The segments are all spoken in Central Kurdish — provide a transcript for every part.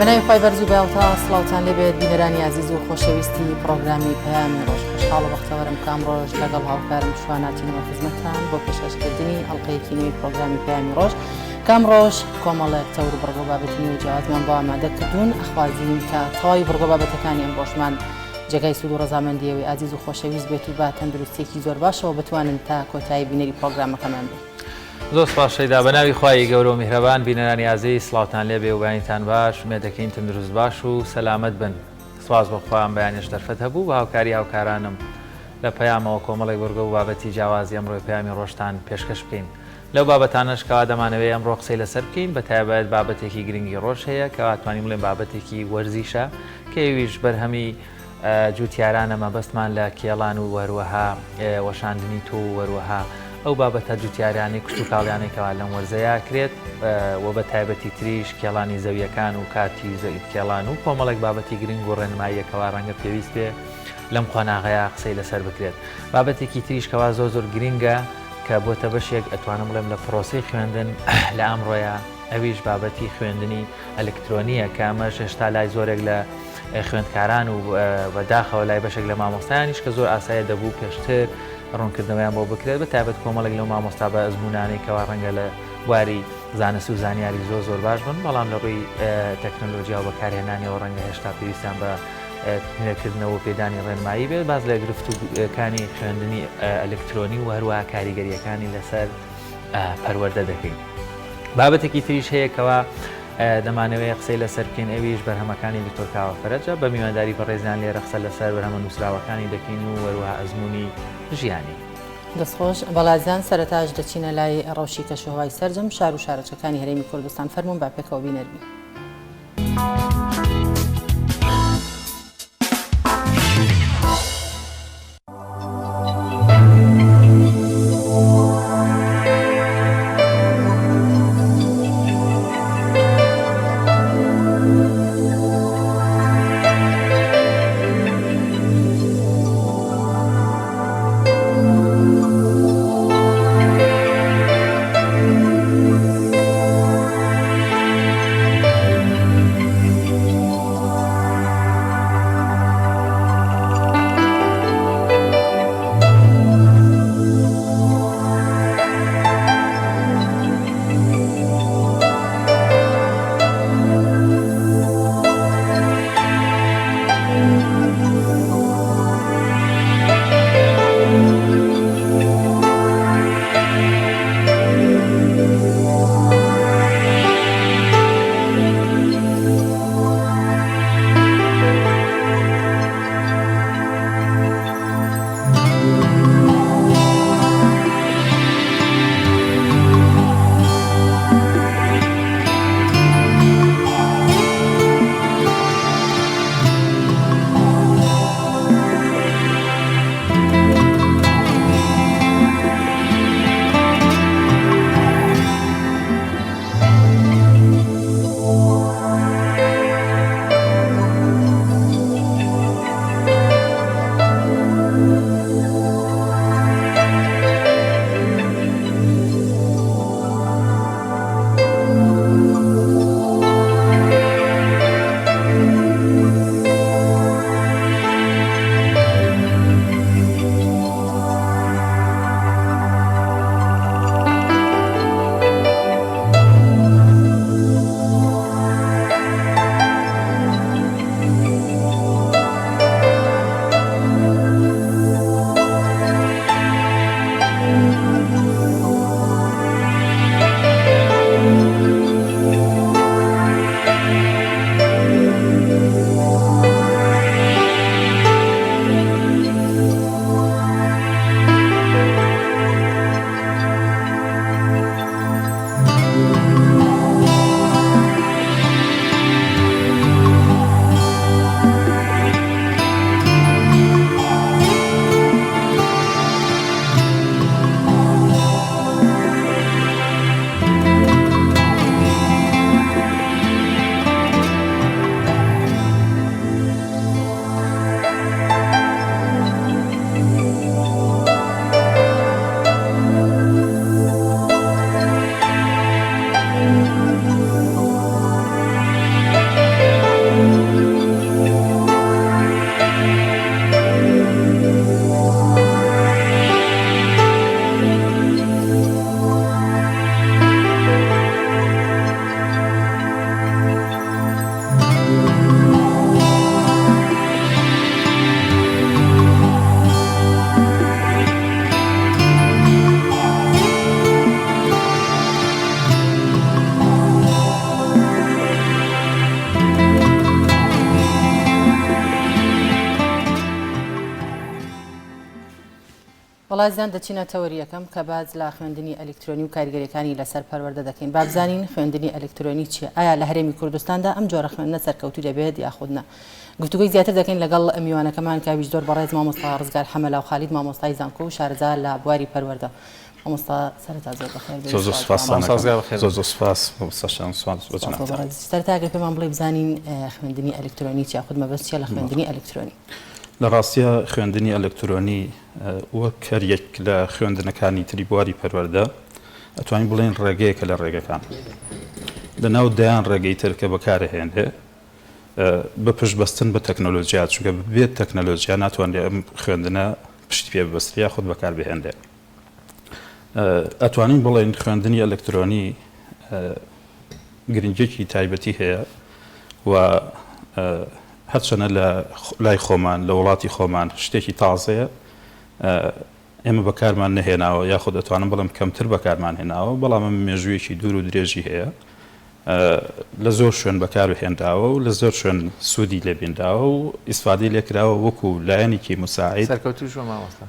بەناوی خوای بەرز و بەڵتا سڵاوتان لێبێت بینەرانی ئازیز و خۆشەویستی پرۆگرامی پەیامی ڕۆژ خۆشحاڵ و بەختەوەرم کە ئەمڕۆژ لەگەڵ هاوکارم شواناتینەوە خزمەتتان بۆ پێشکەشکردنی ئەڵلقەیەکی نوێی پرۆگرامی پەیامی ڕۆژ کام ڕۆژ کۆمەڵێک تەور و بڕگە و بابەتی نوێ و جیاوازمان بۆ ئامادە کردوون ئەخوازین کە تەواوی بڕگە و بابەتەکانی ئەمڕۆشمان جێگای سوود و ڕەزامەندی ئێوەی ئازیز و خۆشەویست بێت و بە تەندروستیەکی زۆر باشەوە بتوانن تا کۆتایی بینەری پرۆگرامەکەمان بن. زۆر سوپاس شەیدا بەناوی خوای گەورە و میهرەبان بینەرانی ئازیز سڵاوتان لێبێ و بەیانیتان باش ئومێد دەکەین تەندروست باش و سەلامەت بن سوپاس بۆ خوا ئەم بەیانیەش دەرفەت هەبوو بە هاوکاری هاوکارانم لە پەیامەوە کۆمەڵێک بڕگە و بابەتی جیاوازی ئەمڕۆی پەیامی ڕۆژتان پێشکەش بکەین لەو بابەتانەش کەوا دەمانەوێ ئەمڕۆ قسەی لەسەر بکەین بە تایبەت بابەتێکی گرنگی ڕۆژ هەیە کەوا توانین بڵێین بابەتێکی وەرزیشە کە ئەویش بەرهەمی جوتیارانە مەبەستمان لە کێڵان و هەروەها وەشاندنی تۆو و هەروەها ئەو بابەتە جوتیارانەی کشتوکاڵیانەی کەوا لەم وەرزەیا کرێت و بە تایبەتی تریش کێڵانی زەویەکان و کاتی کێڵان و کۆمەڵێک بابەتی گرنگ و ڕێنماییە کەوا ڕەنگە پێویست بێ لەم قۆناغەیا قسەی لەسەر بکرێت. بابەتێکی تریش کەوا زۆر زۆر گرنگە کە بۆتە بەشێک ئەتوانم بڵێم لە پرۆسەی خوێندن لە ئەمڕۆیا ئەویش بابەتی خوێندنی ئەلکترۆنییە کە ئەمەش هێشتا لای زۆرێک لە خوێندکاران و بە داخەوە لای بەشێک لە مامۆستایانیش کە زۆر ئاسایە دەبوو پێشتر ڕوونکردنەوەیان بۆ بکرێت بە تایبەت کۆمەڵێک لەو مامۆستا بە ئەزموونانەی کەوا ڕەنگە لە بواری زانست و زانیاری زۆر زۆر باش بن بەڵام لە ڕووی تەکنەلۆژیا و بەکارهێنانیەوە ڕەنگە هێشتا پێویستیان بە نوێکردنەوە و پێدانی ڕێنمایی بێت باس لە گرفتەکانی خوێندنی ئەلکترۆنی و هەروەها کاریگەرییەکانی لەسەر پەروەردە دەکەین. بابەتێکی تریش هەیە کەوا دەمانەوەی قسەی لەسەر بکەین ئەویش بەرهەمەکانی دکتۆر کاوە فەرەجە بە میوانداری بەڕێزیان لێرە قسە لەسەر بەرهەمە نووسراوەکانی دەکەین و وەروەها ئەزموونی ژیانی. دەستخۆش بەڵازیان سەرەتاش دەچینە لای ڕەوشی کەشوهەوای سەرجەم شار و شارۆچکەکانی هەرێمی کوردستان فەرموون با پێکەوە بینەر بین. وەڵا ئازیزان دەچینە تەوەری یەکەم کە باس لە خوێندنی ئەلیکترۆنی و کاریگەریەکانی لەسەر پەروەردە دەکەین. با بزانین خوێندنی ئەلیکترۆنی چیە؟ ئایا لە هەرێمی کوردستاندا ئەم جۆرە خوێندنە سەرکەوتوو دەبێت یاخود نا؟ گفتوگۆی زیاتر دەکەین لەگەڵ میوانەکەمان کە ئەویش زۆر بەڕێز مامۆستا ڕزگار حەمەلاو خالید مامۆستای زانکۆ و شارەزا لە بواری پەروەردە. مامۆستا سەرەتا زۆر بەخێر بێی. زۆر زۆر سوپاستان مامۆستا ئەکەم. ڕزگار بەخێر زۆر بێی. زۆر سوپاس مامۆستا شان سوپاس بۆ سوپاس بۆ جەنابتان. بەڕێزت. سەرەتا گەر پێمان بڵێی بزانین خوێندنی ئەلیکترۆنی چیە یاخود مەبەست چیە لە خوێندنی ئەلیکترۆنی؟ لە ڕاستیا خوێندنی ئەلکترۆنی وەک هەر یەک لە خوێندنەکانی تری بواری پەروەردە ئەتوانین بڵێین ڕێگەیەکە لە ڕێگەکان لە ناو دەیان ڕێگەی تر کە بەکارەهێنرێ بە پشت بەستن بە تەکنەلۆجیا چونکە بێت تەکنەلۆجیا ناتوانرێ ئەم خوێندنە پشتی پێ ببەسترێ یاخود بەکار بهێنرێ. ئەتوانین بڵێین خوێندنی ئەلکترۆنی گرنگیەکی تایبەتی هەیە و هەرچەنە لە لای خۆمان لە وڵاتی خۆمان شتێکی تازەیە ئێمە بەکارمان نەهێناوە یاخود ئەتوانم بڵێم کەمتر بەکارمان هێناوە بەڵام ئەم مێژوویەکی دوور و درێژی هەیە لە زۆر شوێن بەکار هێنراوە و لە زۆر شوێن سوودی لێ بینراوە و ئیسفادەی لێ کراوە وەکو لایەنێکی موساعید. سەرکەوتووش بە مامۆستا.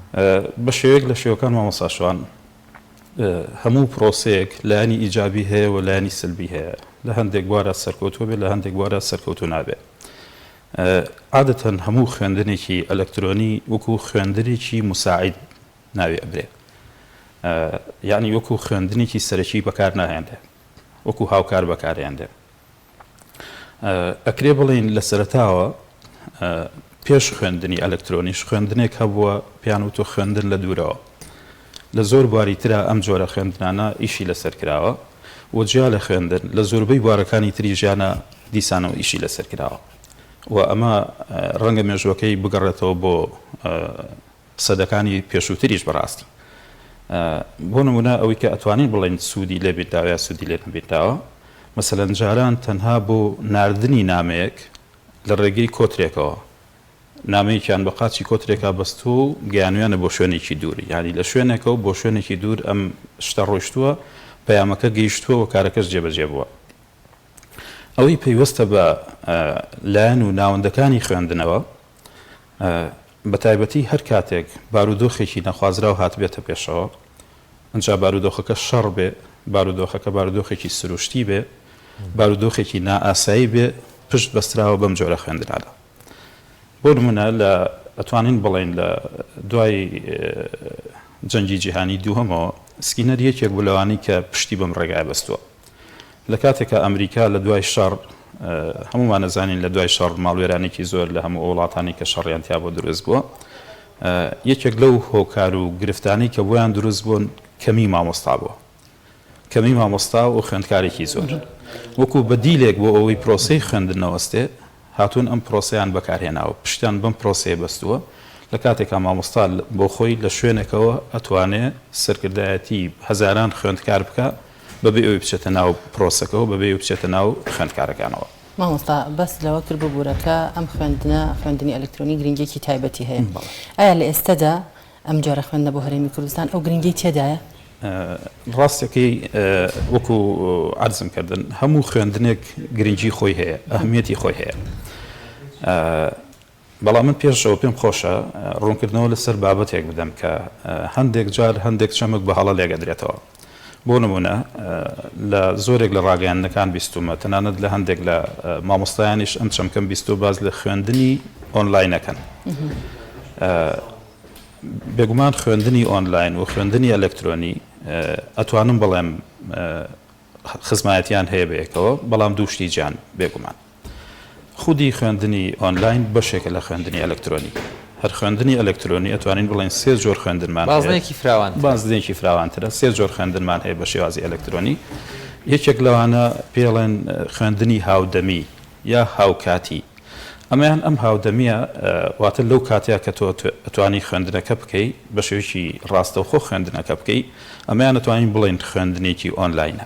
بە شێوەیەک لە شێوەکان مامۆستا شوان هەموو پرۆسەیەک لایەنی ئیجابی هەیە و لایەنی سلبی هەیە لە هەندێک بوارا سەرکەوتوو بێت لە هەندێک بوارا سەرکەوتوو نابێت عادەتەن هەموو خوێندنێکی ئەلکترۆنی وەکو خوێندنێکی موساعید ناوی ئەبرێ یعنی وەکو خوێندنێکی سەرەکی بەکار ناهێنرێ وەکو هاوکار بەکارهێنرێ. ئەکرێ بڵێین لە سەرەتاوە پێش خوێندنی ئەلکترۆنیش خوێندنێک هەبووە پێیان وتووە خوێندن لە دوورەوە. لە زۆر بواری ترا ئەم جۆرە خوێندنانە ئیشی لەسەر کراوە و جیا لە خوێندن لە زۆربەی بوارەکانی تری ژیانا دیسانەوە ئیشی لەسەر کراوە و ئەمە ڕەنگە مێژووەکەی بگەڕێتەوە بۆ سەدەکانی پێشووتریش بەڕاستی. بۆ نموونە ئەوەی کە ئەتوانین بڵێین سوودی لێ بینراوە یا سوودی لێ نەبینراوە، مەسەلەن جاران تەنها بۆ ناردنی نامەیەک لە ڕێگەی کۆترێکەوە نامەیەکیان بە قاچی کۆترێکا بەستووە و گەیانویانە بۆ شوێنێکی دوور، یانی لە شوێنێکەوە بۆ شوێنێکی دوور ئەم شتە ڕۆیشتووە، پەیامەکە گەیشتووە و کارەکەش جێبەجێ بووە. ئەوەی پەیوەستە بە لایەن و ناوەندەکانی خوێندنەوە، بەتایبەتی هەر کاتێک بارودۆخێکی نەخوازراو هاتبێتە پێشەوە، ئنجا بارودۆخەکە شەڕ بێ، بارودۆخەکە بارودۆخێکی سروشتی بێ، بارودۆخێکی نائاسایی بێ، پشت بەستراوە بەم جۆرە خوێندنانە. بۆ نموونە لە ئەتوانین بڵێین لە دوای جەنگی جیهانی دووهەمەوە سکینەر یەکێک بوو لەوانەی کە پشتی بەم ڕێگایە بەستووە. لە کاتێکا ئەمریکا لە دوای شەڕ، هەموومان ئەزانین لە دوای شەڕ ماڵوێرانێکی زۆر لە هەموو ئەو وڵاتانەی کە شەڕیان تیا بووە دروست بووە. یەکێک لەو هۆکار و گرفتانەی کە بۆیان دروست بوون کەمی مامۆستا بووە. کەمی مامۆستا و خوێندکارێکی زۆر. وەکو بەدیلێک بۆ ئەوەی پرۆسەی خوێندن نەوەستێ، هاتوون ئەم پرۆسەیان بەکارهێناوە، پشتیان بەم پرۆسەیە بەستووە، لە کاتێکا مامۆستا بۆ خۆی لە شوێنێکەوە ئەتوانێ سەرکردایەتی هەزاران خوێندکار بکا بەبێ ئەوەی بچێتە ناو پرۆسەکەوە، بەبێ ئەوەی بچێتە ناو خوێندکارەکانەوە. مامۆستا باست لەوە کرد ببورە کە ئەم خوێندنە، خوێندنی ئەلکترۆنی گرنگیەکی تایبەتی هەیە، ئایا لە ئێستەدا ئەم جۆرە خوێندنە بۆ هەرێمی کوردستان ئەو گرنگیەی تێدایە؟ ڕاستەکەی وەکو عەرزم کردن هەموو خوێندنێک گرنگی خۆی هەیە، ئەهمیەتی خۆی هەیە. بەڵام من پێش ئەوە پێم خۆشە ڕوونکردنەوە لەسەر بابەتێک بدەم کە هەندێک جار هەندێک چەمک بە هەڵە لێگەدرێتەوە. بۆ نموونە لە زۆرێک لە ڕاگەیاندنەکان بیستوومە، تەنانەت لە هەندێک لە مامۆستایانیش ئەم چەمکەم بیستووە باس لە خوێندنی ئۆنلاین ئەکەن. بێگومان خوێندنی ئۆنلاین و خوێندنی ئەلکترۆنی ئەتوانم بڵێم خزمایەتیان هەیە بەیەکەوە، بەڵام دوو شتی جیان بێگومان. خودی خوێندنی ئۆنلاین بەشێکە لە خوێندنی ئەلکترۆنی. هەر خوێندنی ئەلکترۆنی ئەتوانین بڵێین سێ جۆر خوێندنمان هەیە. بازنەیەکی فراوانترە. بازنەیەکی فراوانترە. سێ جۆر خوێندنمان هەیە بە شێوازی ئەلکترۆنی. یەکێک لەوانە پێی ئەڵێن خوێندنی هاودەمی یا هاوکاتی. ئەمەیان ئەم هاودەمییە واتە لەو کاتەیا کە تۆ ئەتوانی خوێندنەکە بکەی بە شێوەیەکی ڕاستەوخۆ خوێندنەکە بکەی ئەمەیان ئەتوانین بڵێین خوێندنێکی ئۆنلاینە.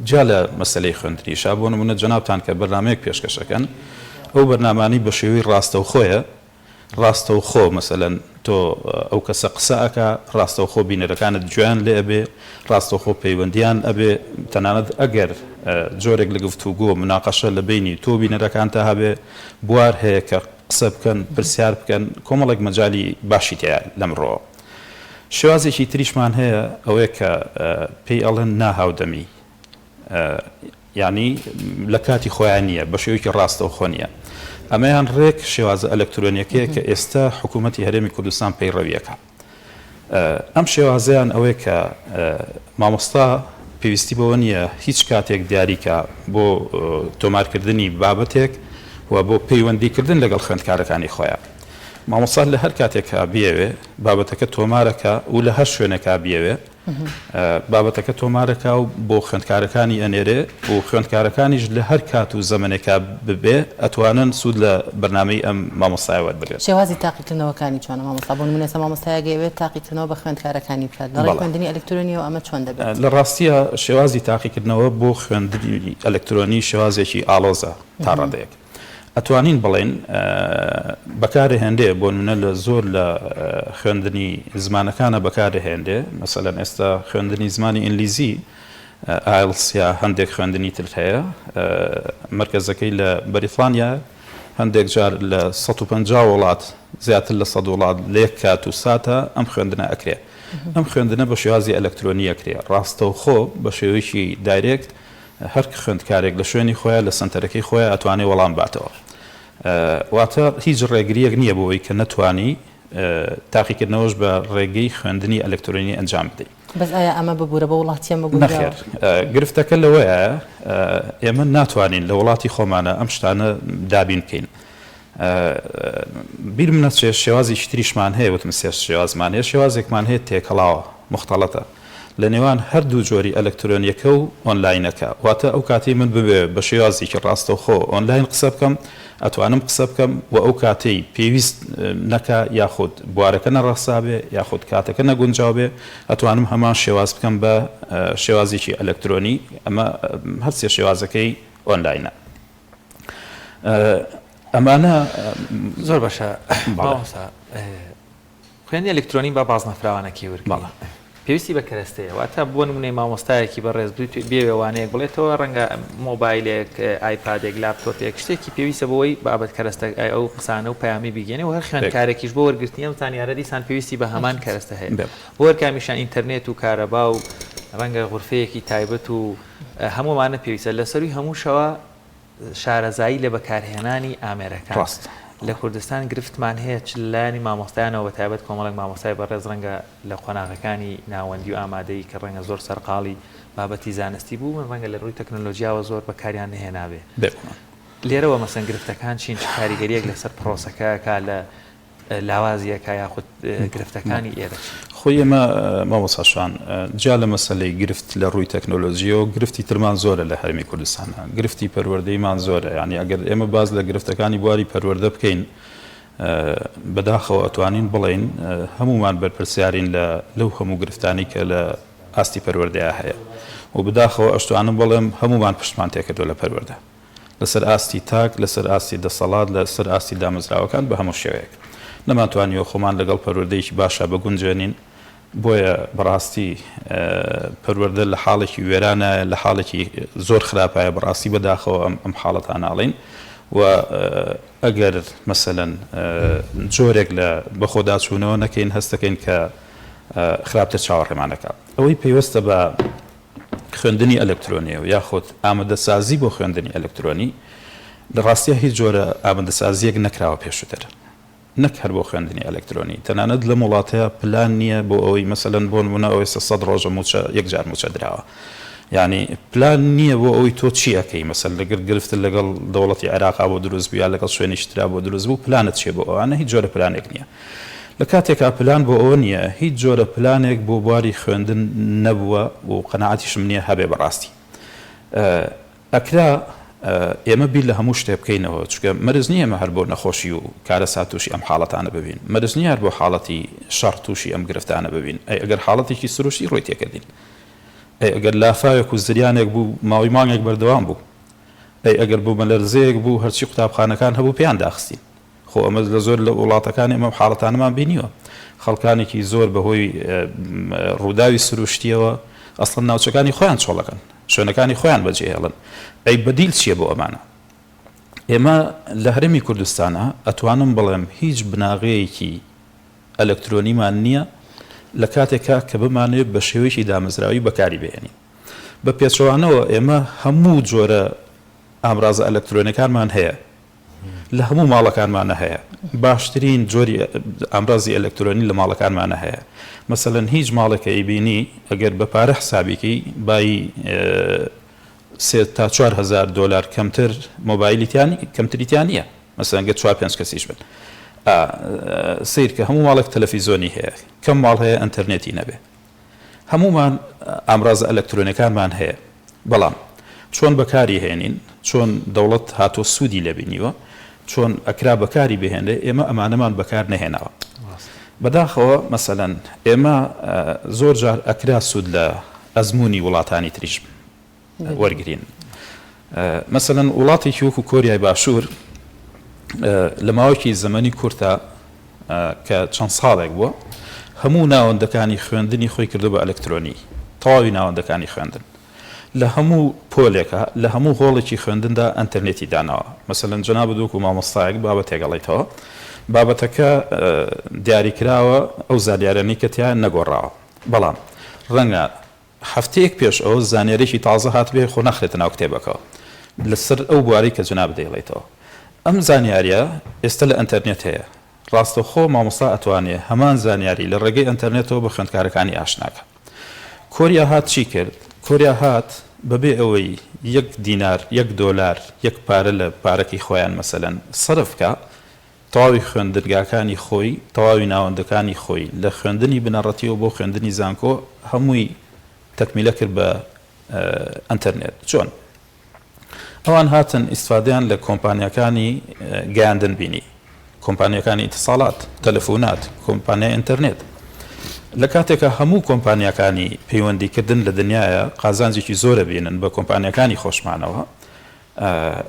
جیا لە مەسەلەی خوێندنیشا، بۆ نموونە جەنابتان کە بەرنامەیەک پێشکەش ئەکەن، ئەو بەرنامانەی بە شێوەی ڕاستەوخۆیە، ڕاستەوخۆ مەسەلەن تۆ ئەو کەسە قسە ئەکا، ڕاستەوخۆ بینەرەکانت گوێیان لێ ئەبێ، ڕاستەوخۆ پەیوەندییان ئەبێ، تەنانەت ئەگەر جۆرێک لە گفتوگۆ، مناقەشە لە بەینی تۆ و بینەرەکانتا هەبێ، بوار هەیە کە قسە بکەن، پرسیار بکەن، کۆمەڵێک مەجالی باشی تیایە لەم ڕووەوە. شێوازێکی تریشمان هەیە ئەوەیە کە پێی ئەڵێن ناهاودەمی یانی لە کاتی خۆیان نییە بە شێوەیەکی ڕاستەوخۆ نییە ئەمەیان ڕێک شێوازە ئەلکترۆنیەکەیە کە ئێستا حکوومەتی هەرێمی کوردستان پەیڕەویەکە ئەم شێوازەیان ئەوەیە کە مامۆستا پێویستی بەوە نییە هیچ کاتێک دیاریکە بۆ تۆمارکردنی بابەتێک و بۆ پەیوەندیکردن لەگەڵ خوێندکارەکانی خۆیان. مامۆستا لە هەر کاتێکا بیەوێ بابەتەکە تۆمارەکا و لە هەر شوێنێکا بیەوێ بابەتەکە تۆمارەکا و بۆ خوێندکارەکانی ئەنێرێ و خوێندکارەکانیش لە هەر کات و زەمەنێکا ببێ ئەتوانن سوود لە بەرنامەی ئەم مامۆستایە وەربگرن. شێوازی تاقیکردنەوەکانی چۆنە مامۆستا؟ بۆ نموونە ئێستا مامۆستایەک ئەیەوێت تاقیکردنەوە بە خوێندکارەکانی بکات لە ڕێی خوێندنی ئەلکترۆنییەوە ئەمە چۆن دەبێت؟ لە ڕاستیا شێوازی تاقیکردنەوە بۆ خوێندنی ئەلکترۆنی شێوازێکی ئاڵۆزە تا ڕادەیەک. ئەتوانین بڵێین بەکارەهێنرێ بۆ نمونە لە زۆر لە خوێندنی زمانەکانە بەکارەهێنرێ مەسەلەن ئێستا خوێندنی زمانی ئینگلیزی ئایڵس یا هەندێک خوێندنی تر هەیە مەرکەزەکەی لە بەریتانیا هەندێک جار لە 150 وڵات زیاتر لە 100 وڵات لە یەک کات و ساتە ئەم خوێندنە ئەکرێ ئەم خوێندنە بە شێوازی ئەلکترۆنی ئەکرێ ڕاستەوخۆ بە شێوەیەکی direct هەر خوێندکارێک لە شوێنی خۆیا لە سەنتەرەکەی خۆیا ئەتوانێ وەڵام باتەوە واتە هیچ ڕێگریەک نییە بۆ ئەوەی کە نەتوانی تاقیکردنەوەش بە ڕێگەی خوێندنی ئەلکترۆنی ئەنجام بدەی. بەس ئایا ئەمە ببورە بۆ وڵاتی ئێمە گونجاوە؟ نەخێر گرفتەکە لەوەیە ئێمە ناتوانین لە وڵاتی خۆمانە ئەم شتانە دابین بکەین بیرم نەچێ شێوازێکی تریشمان هەیە وتم سێ شێوازمان هەیە شێوازێکمان هەیە تێکەڵاوە مختلطە لە نێوان هەردوو جۆری ئەلکترۆنیەکە و ئۆنلاینەکە، واتە ئەو کاتەی من بمەوێ بە شێوازێکی ڕاستەوخۆ ئۆنلاین قسە بکەم ئەتوانم قسە بکەم و ئەو کاتەی پێویست نەکا یاخود بوارەکە نەڕەخسابێ یاخود کاتەکە نەگونجاو بێ ئەتوانم هەمان شێواز بکەم بە شێوازێکی ئەلکترۆنی ئەمە هەرسێ شێوازەکەی ئۆنلاینە ئەمانە زۆر باشە مامۆستا. خوێندنی ئەلکترۆنی با بازنە فراوانەکەی وەرگرین پێویستی بە کەرەستەیە واتە بۆ نمونەی مامۆستایەکی بەڕێز بێوێ وانەیەک بڵێتەوە ڕەنگە مۆبایلێک ئایپادێک لاپتۆپێک شتێکی پێویستە بۆی بابەت کەرەستە ئەو قسانە و پەیامی بیگەێنێ و هەر خوێندکارێکیش بۆ وەرگرتنی ئەم زانیارە دیسان پێویستی بە هەمان کەرەستە هەیە بۆ هەرکامیشان ئینتەرنێت و کارەبا و ڕەنگە غورفەیەکی تایبەت و هەموومانە پێویستە لەسەروی هەمووشەوە شارەزایی لە بەکارهێنانی ئامێرەکان. ڕاستە. لە کوردستان گرفتمان هەیە چ لە لایەنی مامۆستایانەوە بە تایبەت کۆمەڵێک مامۆستای بەڕێز ڕەنگە لە قۆناغەکانی ناوەندی و ئامادەیی کە ڕەنگە زۆر سەرقاڵی بابەتی زانستی بووبن ڕەنگە لە ڕووی تەکنۆلۆجیاوە زۆر بەکاریان نەهێنابێ. بێگومان. لێرەوە مەسەن گرفتەکان چین چ کاریگەرییەک لەسەر پڕۆسەکە ئەکا لە لاوازیەکە یاخود گرفتەکانی ئێرە چین؟ خۆی ئێمە مامۆستا شوان جیا لە مەسەلەی گرفت لە ڕووی تەکنۆلۆجیەوە گرفتی ترمان زۆرە لە هەرێمی کوردستانا گرفتی پەروەردەیمان زۆرە یانی ئەگەر ئێمە باس لە گرفتەکانی بواری پەروەردە بکەین بەداخەوە ئەتوانین بڵێین هەموومان بەرپرسیارین لە لەو هەموو گرفتانەی کە لە ئاستی پەروەردەیا هەیە و بەداخەوە ئەشتوانم بڵێم هەموومان پشتمان تێکردوە لە پەروەردە. لەسەر ئاستی تاک، لەسەر ئاستی دەسەڵات، لەسەر ئاستی دامەزراوەکان بە هەموو شێوەیەک. نەمانتوانیوە خۆمان لەگەڵ پەروەردەیەکی باشا بگونجێنین، بۆیە بەڕاستی پەروەردە لە حاڵێکی وێرانایە، لە حاڵێکی زۆر خراپایە، بەڕاستی بەداخەوە ئەم ئەم حاڵەتانە ئەڵێین و ئەگەر مەسەلەن جۆرێک لە بەخۆداچوونەوە نەکەین هەست دەکەین کە خراپتر چاوەڕێمان دەکات. ئەوەی پەیوەستە بە خوێندنی ئەلکترۆنی و یاخود ئامادەسازی بۆ خوێندنی ئەلکترۆنی، لە ڕاستیا هیچ جۆرە ئامادەسازییەک نەکراوە پێشووتر، نەک هەر بۆ خوێندنی ئەلکترۆنی، تەنانەت لەم وڵاتەیا پلان نییە بۆ ئەوەی مەسەلەن بۆ نموونە ئەوەی 300 ڕۆژە مووچە یەک جار مووچە دراوە، یانی پلان نییە بۆ ئەوەی تۆ چی ئەکەی مەسەلەن لەگەر گرفتت لەگەڵ دەوڵەتی عێراقا بۆ دروست بوو یا لەگەڵ شوێنێکی ترا بۆ دروست بوو پلانت چییە بۆ ئەوانە هیچ جۆرە پلانێک نییە. لە کاتێکا پلان بۆ ئەوە نییە، هیچ جۆرە پلانێک بۆ بواری خوێندن نەبووە و قەناعەتیشم نییە هەبێ بەڕاستی. ئەکرا ئێمە بیر لە هەموو شتێ بکەینەوە، چونکە مەرج نییە ئێمە هەر بۆ نەخۆشی و کارەسات تووشی ئەم حاڵەتانە ببین، مەرج نییە هەر بۆ حاڵەتی شەڕ تووشی ئەم گرفتانە ببین، ئەی ئەگەر حاڵەتێکی سروشتی ڕووی تێکردین؟ ئەی ئەگەر لافاوێک و زریانێک بوو ماوەی مانگێک بەردەوام بوو؟ ئەی ئەگەر بوومەلەرزەیەک بوو هەرچی قوتابخانەکان هەبوو پێیان داخستین؟ خۆ ئەمە لە زۆر لە وڵاتەکان ئێمە ئەم حاڵەتانەمان بینیوە خەڵکانێکی زۆر بەهۆی ڕووداوی سروشتیەوە ئەسڵەن ناوچەکانی خۆیان چۆڵەکەن شوێنەکانی خۆیان بەجێهێڵن ئەی بەدیل چییە بۆ ئەمانە ئێمە لە هەرێمی کوردستانە ئەتوانم بڵێم هیچ بناغەیەکی ئەلکترۆنیمان نییە. لە کاتێکا کە بمانەوێت بە شێوەیەکی دامەزراوی بەکاری بهێنین. بە پێچەوانەوە ئێمە هەموو جۆرە ئامرازە ئەلەکترۆنیەکانمان هەیە، لە هەموو ماڵەکانمانە هەیە، باشترین جۆری ئامرازی ئەلەکترۆنی لە ماڵەکانمانە هەیە. مەسەلەن هیچ ماڵێک کە ئەیبینی ئەگەر بە پارە حسابی کەی بایی سێ تا 4000 دۆلار کەمتر مۆبایلی تیا کەمتری تیا نییە. مەسەلەن گەر چوار پێنج کەسیش بن. ئا سەیر کە هەموو ماڵێک تەلەفیزۆنی هەیە، کەم ماڵ هەیە ئەنتەرنێتی نەبێ. هەموومان ئامرازە ئەلەکترۆنیەکانمان هەیە، بەڵام چۆن بەکاری هێنین، چۆن دەوڵەت هاتووە سوودی لێ بینیوە، چۆن ئەکرا بەکاری بهێنرێ، ئێمە ئەمانەمان بەکار نەهێناوە. بەداخەوە مەسەلەن ئێمە زۆر جار ئەکرا سوود لە ئەزموونی وڵاتانی تریش وەرگرین. مەسەلەن وڵاتێکی وەکو کۆریای باشوور لە ماوەیەکی زەمەنی کورتە کە چەند ساڵێک بووە هەموو ناوەندەکانی خوێندنی خۆی کردو بە ئەلکترۆنی تەواوی ناوەندەکانی خوێندن لە هەموو پۆلێکە لە هەموو هۆڵێکی خوێندندا ئەتەرنێتی داناوە مەسەلەن جەنابت وەکو مامۆستایەک بابەتێک ئەڵێیتەوە بابەتەکە دیاریکراوە ئەو زانیارانەی کە تیا نەگۆڕاوە بەڵام ڕەنگە هەفتەیەک پێش ئەوە زانیاریی تازە هاتبێ خۆ ناخرێتە ناو کتێبەکەوە لەسەر ئەو بوارەی کە جەنابت دەیڵێیتەوە. ئەم زانیارییە ئێستە لە ئەنتەرنێت هەیە. ڕاستەوخۆ مامۆستا ئەتوانێ هەمان زانیاری لە ڕێگەی ئەنتەرنێتەوە بە خوێندکارەکانی ئاشنا کا. کۆریا هات چی کرد؟ کۆریا هات بەبێ ئەوەی یەک دینار، یەک دۆلار، یەک پارە لە پارەکەی خۆیان مەسەلەن سەرف کا، تەواوی خوێندنگاکانی خۆی، تەواوی ناوەندەکانی خۆی لە خوێندنی بنەڕەتیەوە بۆ خوێندنی زانکۆ هەمووی تەکمیلە کرد بە ئەنتەرنێت. چۆن؟ ئەوان هاتن ئیستفادەیان لە کۆمپانیاکانی گەیاندن بینی، کۆمپانیاکانی ئیتساڵات، تەلەفونات، کۆمپانیای ئینتەرنێت. لە کاتێکا هەموو کۆمپانیاکانی پەیوەندیکردن لە دنیایا قازانجێکی زۆرە بینن بە کۆمپانیاکانی خۆشمانەوە،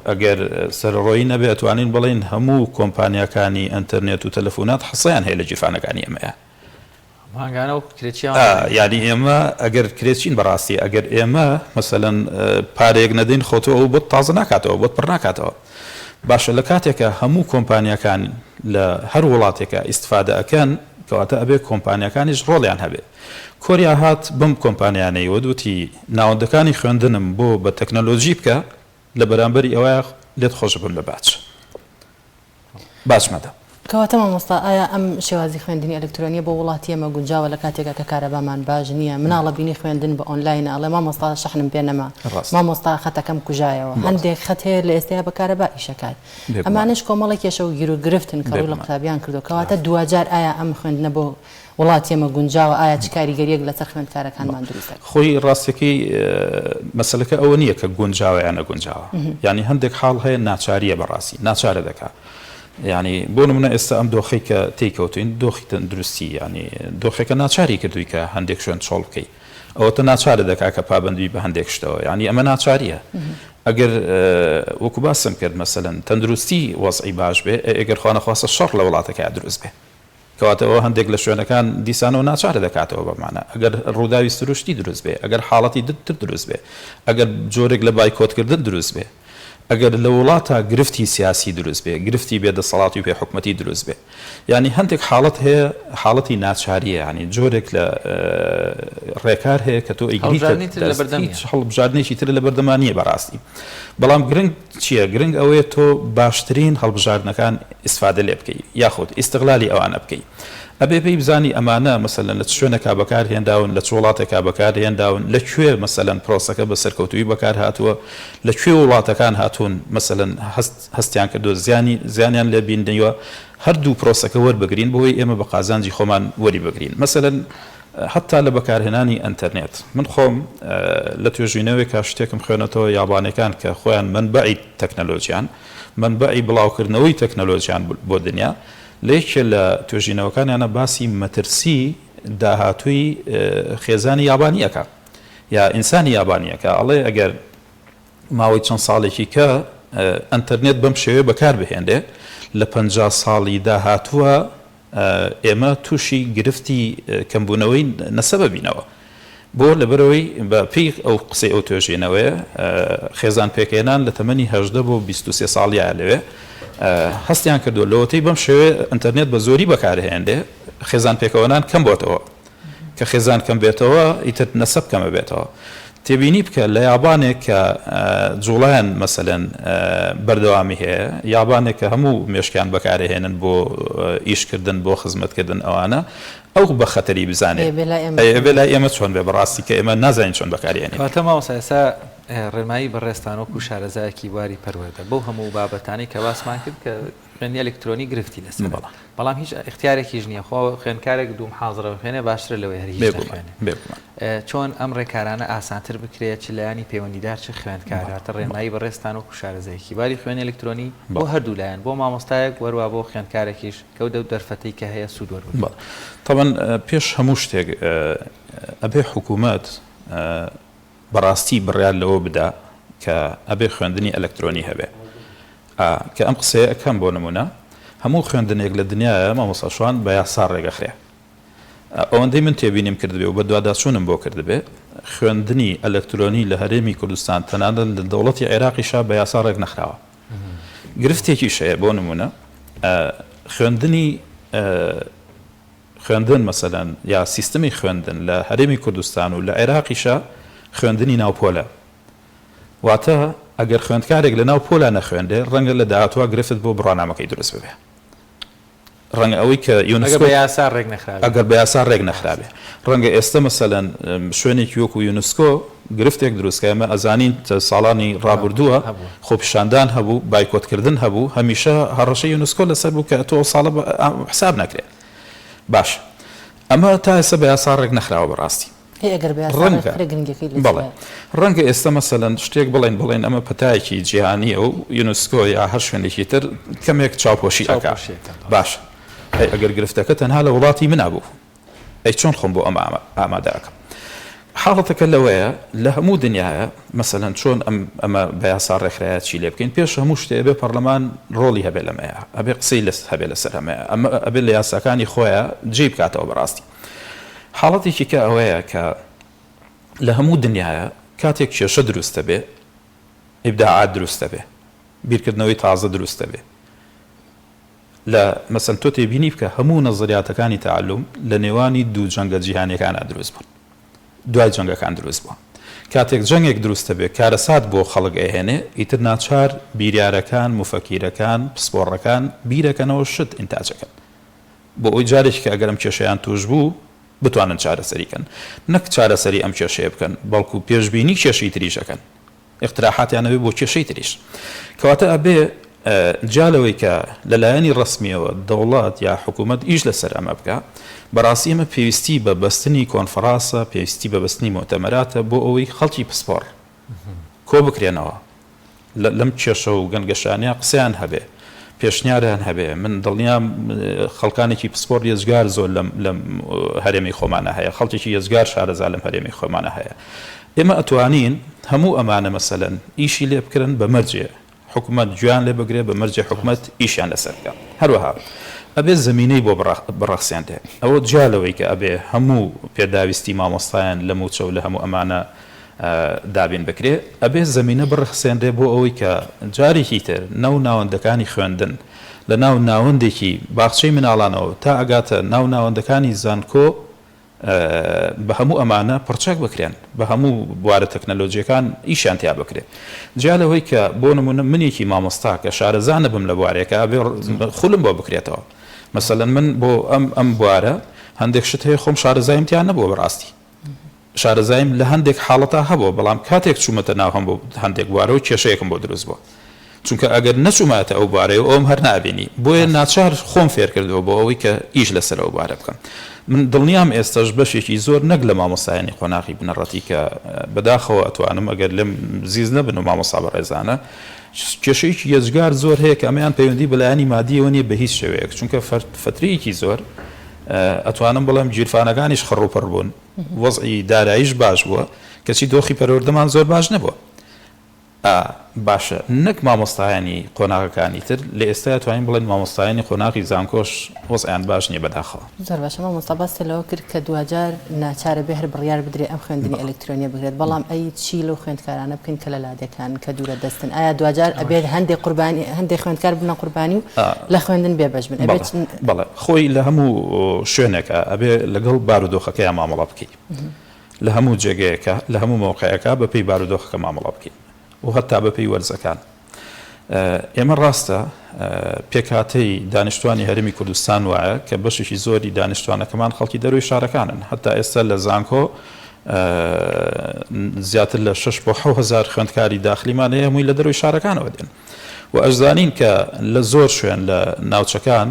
ئەگەر سەرەڕۆیی نەبێ ئەتوانین بڵێین هەموو کۆمپانیاکانی ئەنتەرنێت و تەلەفونات حسەیان هەیە لە گیرفانەکانی ئێمەیا. مانگانە وەکو کرێچیان وایە. یانی ئێمە ئەگەر کرێچین بەڕاستی ئەگەر ئێمە مەسەلەن پارەیەک نەدەین خۆ تۆ ئەو بۆت تازە ناکاتەوە بۆت پڕ ناکاتەوە. باشە لە کاتێکا هەموو کۆمپانیاکان لە هەر وڵاتێکا ئیستفادە ئەکەن کەواتە ئەبێ کۆمپانیاکانیش ڕۆڵیان هەبێ. کۆریا هات بەم کۆمپانیانەی وت وتی ناوەندەکانی خوێندنم بۆ بە تەکنەلۆجی بکە لە بەرامبەری ئەوەیا لێت خۆش بم لە باج باج مەدە. کەواتە مامۆستا ئایا ئەم شێوازی خوێندنی ئەلکترۆنیە بۆ وڵاتی ئێمە گونجاوە لە کاتێکا کە کارەبامان باش نییە مناڵە بینی خوێندن بە ئۆنلاینە ئەڵێ مامۆستا شەحنم پێ نەما مامۆستا خەتەکەم کوژایەوە هەندێک خەت هەیە لە ئێستەیا بە کارەبا ئیشەکات ئەمانەش کۆمەڵێک کێشە و گیروگرفتن کە ڕووی لە قوتابیان کردووە کەواتە دواجار ئایا ئەم خوێندنە بۆ وڵاتی ئێمە گونجاوە ئایا چ کاریگەریەک لەسەر خوێندکارەکانمان دروست دەکات؟ خۆی ڕاستیەکەی مەسەلەکە ئەوە نییە کە گونجاوە یان نەگونجاوە یانی هەندێک حاڵ هەیە ناچاریە بەڕاستی ناچارە دەکا یانی بۆ نمونە ئێستا ئەم دۆخەی کە تێی کەوتوین دۆخی تەندروستی یانی دۆخێکە ناچاری کردووی کە هەندێک شوێن چۆڵ بکەی ئەوەتە ناچارە دەکا کە پابەندبی بە هەندێک شتەوە یانی ئەمە ناچاریە ئەگەر وەکو باسم کرد مەسەلەن تەندروستی وەزعی باش بێ ئەگەر خوانەخواستە شەڕ لە وڵاتەکە دروست بێ کەواتە ئەوە هەندێک لە شوێنەکان دیسانەوە ناچارە دەکاتەوە بەمانە ئەگەر ڕووداوی سروشتی دروست بێ، ئەگەر حاڵەتی تر دروست بێ، ئەگەر جۆرێک لە بایکۆتکردن دروست بێ، ئەگەر لە وڵاتا گرفتی سیاسی دروست بێ، گرفتی بێ دەسەڵاتی و بێ حکومەتی دروست بێ. یانی هەندێک حاڵەت هەیە حاڵەتی ناچارییە، یانی جۆرێک لە ڕێکار هەیە کە تۆ ئەیگریتە هەڵبژاردنی تر دەست، لەبەردەم هیچ نییە. هەڵبژاردنێکی تر لەبەردەما نییە بەڕاستی. بەڵام گرنگ چییە؟ گرنگ ئەوەیە تۆ باشترین هەڵبژاردنەکان ئیسفادە لێ بکەی یاخود ئیستغلالی ئەوانە بکەی. ئەبێ پێی بزانی ئەمانە مەسەلەن لە چ شوێنێکا بەکار هێنراون، لە چ وڵاتێکا بەکار هێنراون، لە کوێ مەسەلەن پرۆسەکە بە سەرکەوتوویی بەکار هاتووە، لە کوێ وڵاتەکان هاتوون مەسەلەن هەست هەستیان کردووە زیانی زیانیان لێ بینیوە، هەردوو پرۆسەکە وەربگرین بۆی ئێمە بە قازانجی خۆمان وەری بگرین. مەسەلەن هەتا لە بەکارهێنانی ئەنتەرنێت. من خۆم لە توێژینەوەیەکا شتێکم خوێنەتەوە یابانیەکان کە خۆیان مەنبەعی تەکنەلۆجیان، مەنبەعی بڵاوکردنەوەی تەکنەلۆجیان بۆ دنیا، لە یەکێ لە توێژینەوەکانیانا باسی مەترسی داهاتووی خێزانی یابانی ئەکا یا ئینسانی یابانی ئەکا ئەڵێ ئەگەر ماوەی چەند ساڵێکی کە ئەنتەرنێت بەم شێوەیە بەکار بهێنرێ لە 50 ساڵی داهاتووە ئێمە تووشی گرفتی کەمبوونەوەی نەسەب ئەبینەوە. بۆ؟ لەبەرئەوەی بە پێی ئەو قسەی ئەو توێژینەوەیە خێزان پێکهێنان لە تەمەنی 18 بۆ 23 ساڵیایە لەوێ هەستیان کردووە لەوەتەی بەم شێوەیە ئینتەرنێت بە زۆری بەکارهێنرێ خێزان پێکەوەنان کەم بۆتەوە. کە خێزان کەم بێتەوە ئیتر نەسەب کەم ئەبێتەوە. تێبینی بکە لە یابانێک کە جوڵەیان مەسەلەن بەردەوامی هەیە، یابانێک کە هەموو مێشکیان بەکارئەهێنن بۆ ئیشکردن بۆ خزمەتکردن ئەوانە ئەو بە خەتەری بزانێ ئەیەبێ لای ئێمە ئەی چۆن ئەبێ بێ؟ لای ئێمە چۆن بێ بەڕاستی کە ئێمە نازانین چۆن بەکاری ئەنین. کەواتە مامۆستا ئێستا ڕێنمایی بەڕێزتان وەکو شارەزایەکی بواری پەروەردە بەو هەموو بابەتانەی کە باسمان کرد کە خوێندنی ئەلکترۆنی گرفتی لەسەرە بەڵێ. بەڵام هیچ ئیختیارێکیش نییە خۆ خوێندکارێک دوو محازرە بخوێنێ باشترە لەوەی هەر هیچ بێگومان نەخوێنێ بێگومان. چۆن ئەم ڕێکارانە ئاسانتر بکرێت چ لایەنی پەیوەندیدار چ خوێندکار بەڵێ واتە بەڵێ. ڕێنمایی بەڕێزتان وەکو شارەزایەکی بواری خوێندنی ئەلکترۆنی بۆ بەڵێ. هەردوو لایەن بۆ مامۆستایەک وەروا بۆ خوێندکارێکیش کەو دەو دەرفەتەی کە هەیە سوود وەربگرێت. بەڵێ تەبعەن پێش هەموو شتێک ئەبێ حکوومەت بەڕاستی بڕیار لەوە بدا کە ئەبێ خوێندنی ئەلەکترۆنی هەبێ. ئا کە ئەم قسەیە ئەکەم بۆ نموونە هەموو خوێندنێک لە دنیایە مامۆستا شوان بە یاسا ڕێگەخرێ. ئەوەندەی من تێبینیم کردبێ و بەدواداچوونم بۆ کردبێ خوێندنی ئەلەکترۆنی لە هەرێمی کوردستان تەنانەت لە دەوڵەتی عێراقیشا بە یاسا ڕێک نەخراوە. گرفتێکیش هەیە بۆ نموونە خوێندنی خوێندن مەسەلەن یا سیستمی خوێندن لە هەرێمی کوردستان و لە عێراقیشا خوێندنی ناو پۆلە واتە ئەگەر خوێندکارێک لە ناو پۆلا نەخوێندێ ڕەنگە لە داهاتووا گرفت بۆ بڕوانامەکەی دروست ببێ ڕەنگە ئەوەی کە ئەگەر یونسکۆ بە یاسا ڕێک نەخرابێ. ئەگەر بە یاسا ڕێک نەخرابێ ڕەنگە ئێستە مەسەلەن شوێنێکی وەکو یونسکۆ گرفتێک دروست کە ئێمە ئەزانین ساڵانی ڕابردووە خۆپیشاندان هەبوو بایکۆتکردن هەبوو هەمیشە هەڕەشەی یونسکۆ لەسەر بوو کە تۆ ئەو ساڵە حساب نەکرێ باشە ئەمە تا ئێستا بە یاسا ڕێک نەخراوە بەڕاستی. ئەی ئەگەر بە یاسا ڕێک ڕەنگە بخرێ گرنگیەکەی لە بەڵێ چیایە؟ ڕەنگە ئێستا مەسەلەن شتێک بڵێین بڵێین ئەمە پەتایەکی جیهانییە و یونسکۆ یا هەر شوێنێکی تر کەمێک چاوپۆشی ئەکا چاوپۆشی ئەکا بەڵێ. باشە ئەی ئەگەر گرفتەکە تەنها لە وڵاتی منا بوو ئەی چۆن خۆم بۆ ئەمە ئامادە ئەکەم؟ حاڵەتەکە لەوەیە لە هەموو دنیایە مەسەلەن چۆن ئەم ئەمە بە یاسا ڕێکخرایە چی لێ بکەین پێش هەموو شتێ ئەبێ پەڕلەمان ڕۆڵی هەبێ لەمەیا ئەبێ قسەی لەس هەبێ لەسەر ئەمەیا ئەمە ئەبێ لە یاساکانی خۆیا جێی بکاتەوە بەڕاستی حاڵەتێکی کە ئەوەیە کە لە هەموو دنیایە کاتێک کێشە دروست دەبێ ئیبداعات دروست دەبێ بیرکردنەوەی تازە دروست دەبێ لە مەسەن تۆ تێبینی بکە هەموو نەزەریاتەکانی تەعەلوم لە نێوانی دوو جەنگە جیهانیەکانا دروست بوون دوای جەنگەکان دروست بووە کاتێک جەنگێک دروست دەبێ کارەسات بۆ خەڵک ئەهێنێ ئیتر ناچار بیریارەکان موفەکیرەکان پسپۆڕەکان بیرەکەنەوە شت ئینتاجەکەن بۆ ئەوەی جارێکی کە ئەگەر ئەم کێشەیان توش بوو بتوانن چارەسەری کەن نەک چارەسەری ئەم کێشەیە بکەن بەڵکو پێشبینی کێشەی تریش ئەکەن ئیقتراحاتیان ئەبێ بۆ کێشەی تریش. کەواتە ئەبێ جیا لەوەی کە لە لایەنی ڕەسمییەوە دەوڵەت یا حکوومەت ئیش لەسەر ئەمە بکا، بەڕاستی ئێمە پێویستی بە بەستنی کۆنفڕاسە، پێویستی بە بەستنی موئتەمەراتە بۆ ئەوەی خەڵکی پسپۆڕ کۆ بکرێنەوە، لەم کێشە و گەنگەشانە قسەیان هەبێ، پێشنیاریان هەبێ، من دڵنیام خەڵکانێکی پسپۆڕ یەجگار زۆر لەم لەم هەرێمەی خۆمانە هەیە، خەڵکێکی یەجگار شارەزا لەم هەرێمەی خۆمانە هەیە. ئێمە ئەتوانین هەموو ئەمانە مەسەلەن ئیشی لێ بکرن بە مەرجێ حکومەت گوێیان لێ بگرێ، بە مەرجێ حکومەت ئیشیان لەسەر بکا. هەروەها ئەبێ زەمینەی بۆ بڕەخسێنرێ. ئەوە جیا لەوەی کە ئەبێ هەموو پێداویستی مامۆستایان لە مووچە و لە هەموو ئەمانە دابین بکرێ، ئەبێ زەمینە بڕەخسێنرێ بۆ ئەوەی کە جارێکی تر ناو ناوەندەکانی خوێندن لە ناو ناوەندێکی باخچەی مناڵانەوە تا ئەگاتە ناو ناوەندەکانی زانکۆ بە هەموو ئەمانە پڕچەک بکرێن، بە هەموو بوارە تەکنەلۆجییەکان ئیشیان تیا بکرێ. جیا لەوەی کە بۆ نموونە منێکی مامۆستا کە شارەزا نەبم لە بوارێکا ئەبێ خولم بۆ بکرێتەوە. مەسەلەن من بۆ ئەم ئەم بوارە هەندێک شت هەیە خۆم شارەزاییم تیا نەبووە بەڕاستی. شارەزاییم لە هەندێک حاڵەتا هەبووە، بەڵام کاتێک چوومەتە ناو هەم هەندێک بوارەوە کێشەیەکم بۆ دروست بووە. چونکە ئەگەر نەچوومایەتە ئەو بوارەیەوە ئەوم هەر نابینی، بۆیە ناچار خۆم فێرکردووە بۆ ئەوەی کە ئیش لەسەر ئەو بوارە بکەم. من دڵنیام ئێستەش بەشێکی زۆر نەک لە مامۆستایانی قۆناغی بنەڕەتی کە بەداخەوە ئەتوانم ئەگەر لێم زیز نەبن و مامۆستا بەڕێزانە کێشەیەکی یەجگار زۆر هەیە کە ئەمەیان پەیوەندی بە لایەنی مادیەوە نیە بە هیچ شێوەیەک چونکە فەترەیەکی زۆر ئەتوانم بڵێم گیرفانەکانیش خڕوپڕ بوون وەزعی داراییش باش بووە کەچی دۆخی پەروەردەمان زۆر باش نەبووە. ئا باشە نەک مامۆستایانی قۆناغەکانی تر لە ئێستایا توانین بڵێین مامۆستایانی قۆناغی زانکۆش وەزعیان باش نیە بەداخەوە. زۆر باشە مامۆستا باست لەوە کرد کە دواجار ناچارە بێ هەر بڕیار بدرێ ئەم خوێندنی ئەلکترۆنیە بکرێت بەڵام ئەی چی لەو خوێندکارانە بکەین کە لە لادێکانن کە دوورە دەستن ئایا دواجار ئەبێت هەندێ قوربانی هەندێ خوێندکار ببنە قوربانی و لە خوێندن بێ بەش بن ئەبێت بەڵێ خۆی لە هەموو شوێنێکا ئەبێ لەگەڵ بارودۆخەکەیا مامەڵە بکەی. لە هەموو جێگەیەکا، لە هەموو مەوقعێکا بە پێی بارودۆخەکە مامەڵە بکەین و هەتا بە پێی وەرزەکان. ئێمە ڕاستە پێکهاتەی دانیشتوانی هەرێمی کوردستان وایە کە بەشێکی زۆری دانیشتوانەکەمان خەڵکی دەرەوەی شارەکانن. هەتا ئێستا لە زانکۆ زیاتر لە شەش بۆ 7000 خوێندکاری داخلیمان هەیە هەمووی لە دەرەوەی شارەکانەوە دێن و ئەشزانین کە لە زۆر شوێن لە ناوچەکان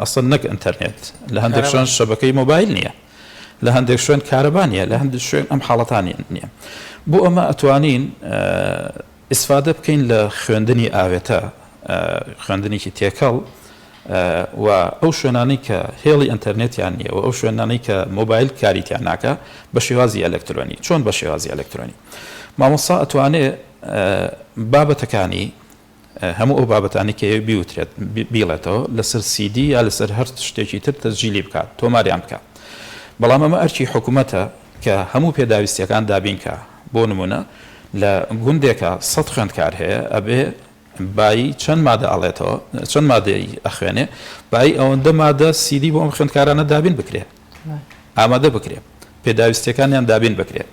ئەسڵەن نەک ئینتەرنێت لە هەندێک شوێن شەبەکەی مۆبایل نییە. لە هەندێک شوێن کارەبا نییە، لە هەندێک شوێن ئەم حاڵەتانە نییە. بۆ ئەمە ئەتوانین ئیسفادە بکەین لە خوێندنی ئاوێتە، خوێندنێکی تێکەڵ و ئەو شوێنانەی کە هێڵی ئینتەرنێتیان نییە و ئەو شوێنانەی کە مۆبایل کاری تیا ناکا بە شێوازی ئەلکترۆنی. چۆن بە شێوازی ئەلکترۆنی؟ مامۆستا ئەتوانێ بابەتەکانی هەموو ئەو بابەتانەی کە ئەیەوێت بیوترێت بیڵێتەوە لەسەر سیدی یا لەسەر هەر شتێکی تر تەسجیلی بکات تۆماریان بکات بەڵام ئەمە ئەرکی حکومەتە کە هەموو پێداویستیەکان دابین کا بۆ نمونە لە گوندێکا سەد خوێندکار هەیە ئەبێ بایی چەند مادە ئەڵێتەوە چەند مادەی ئەخوێنێ بایی ئەوەندە مادە سیدی بۆ ئەم خوێندکارانە دابین بکرێ ئامادە بکرێ پێداویستیەکانیان دابین بکرێ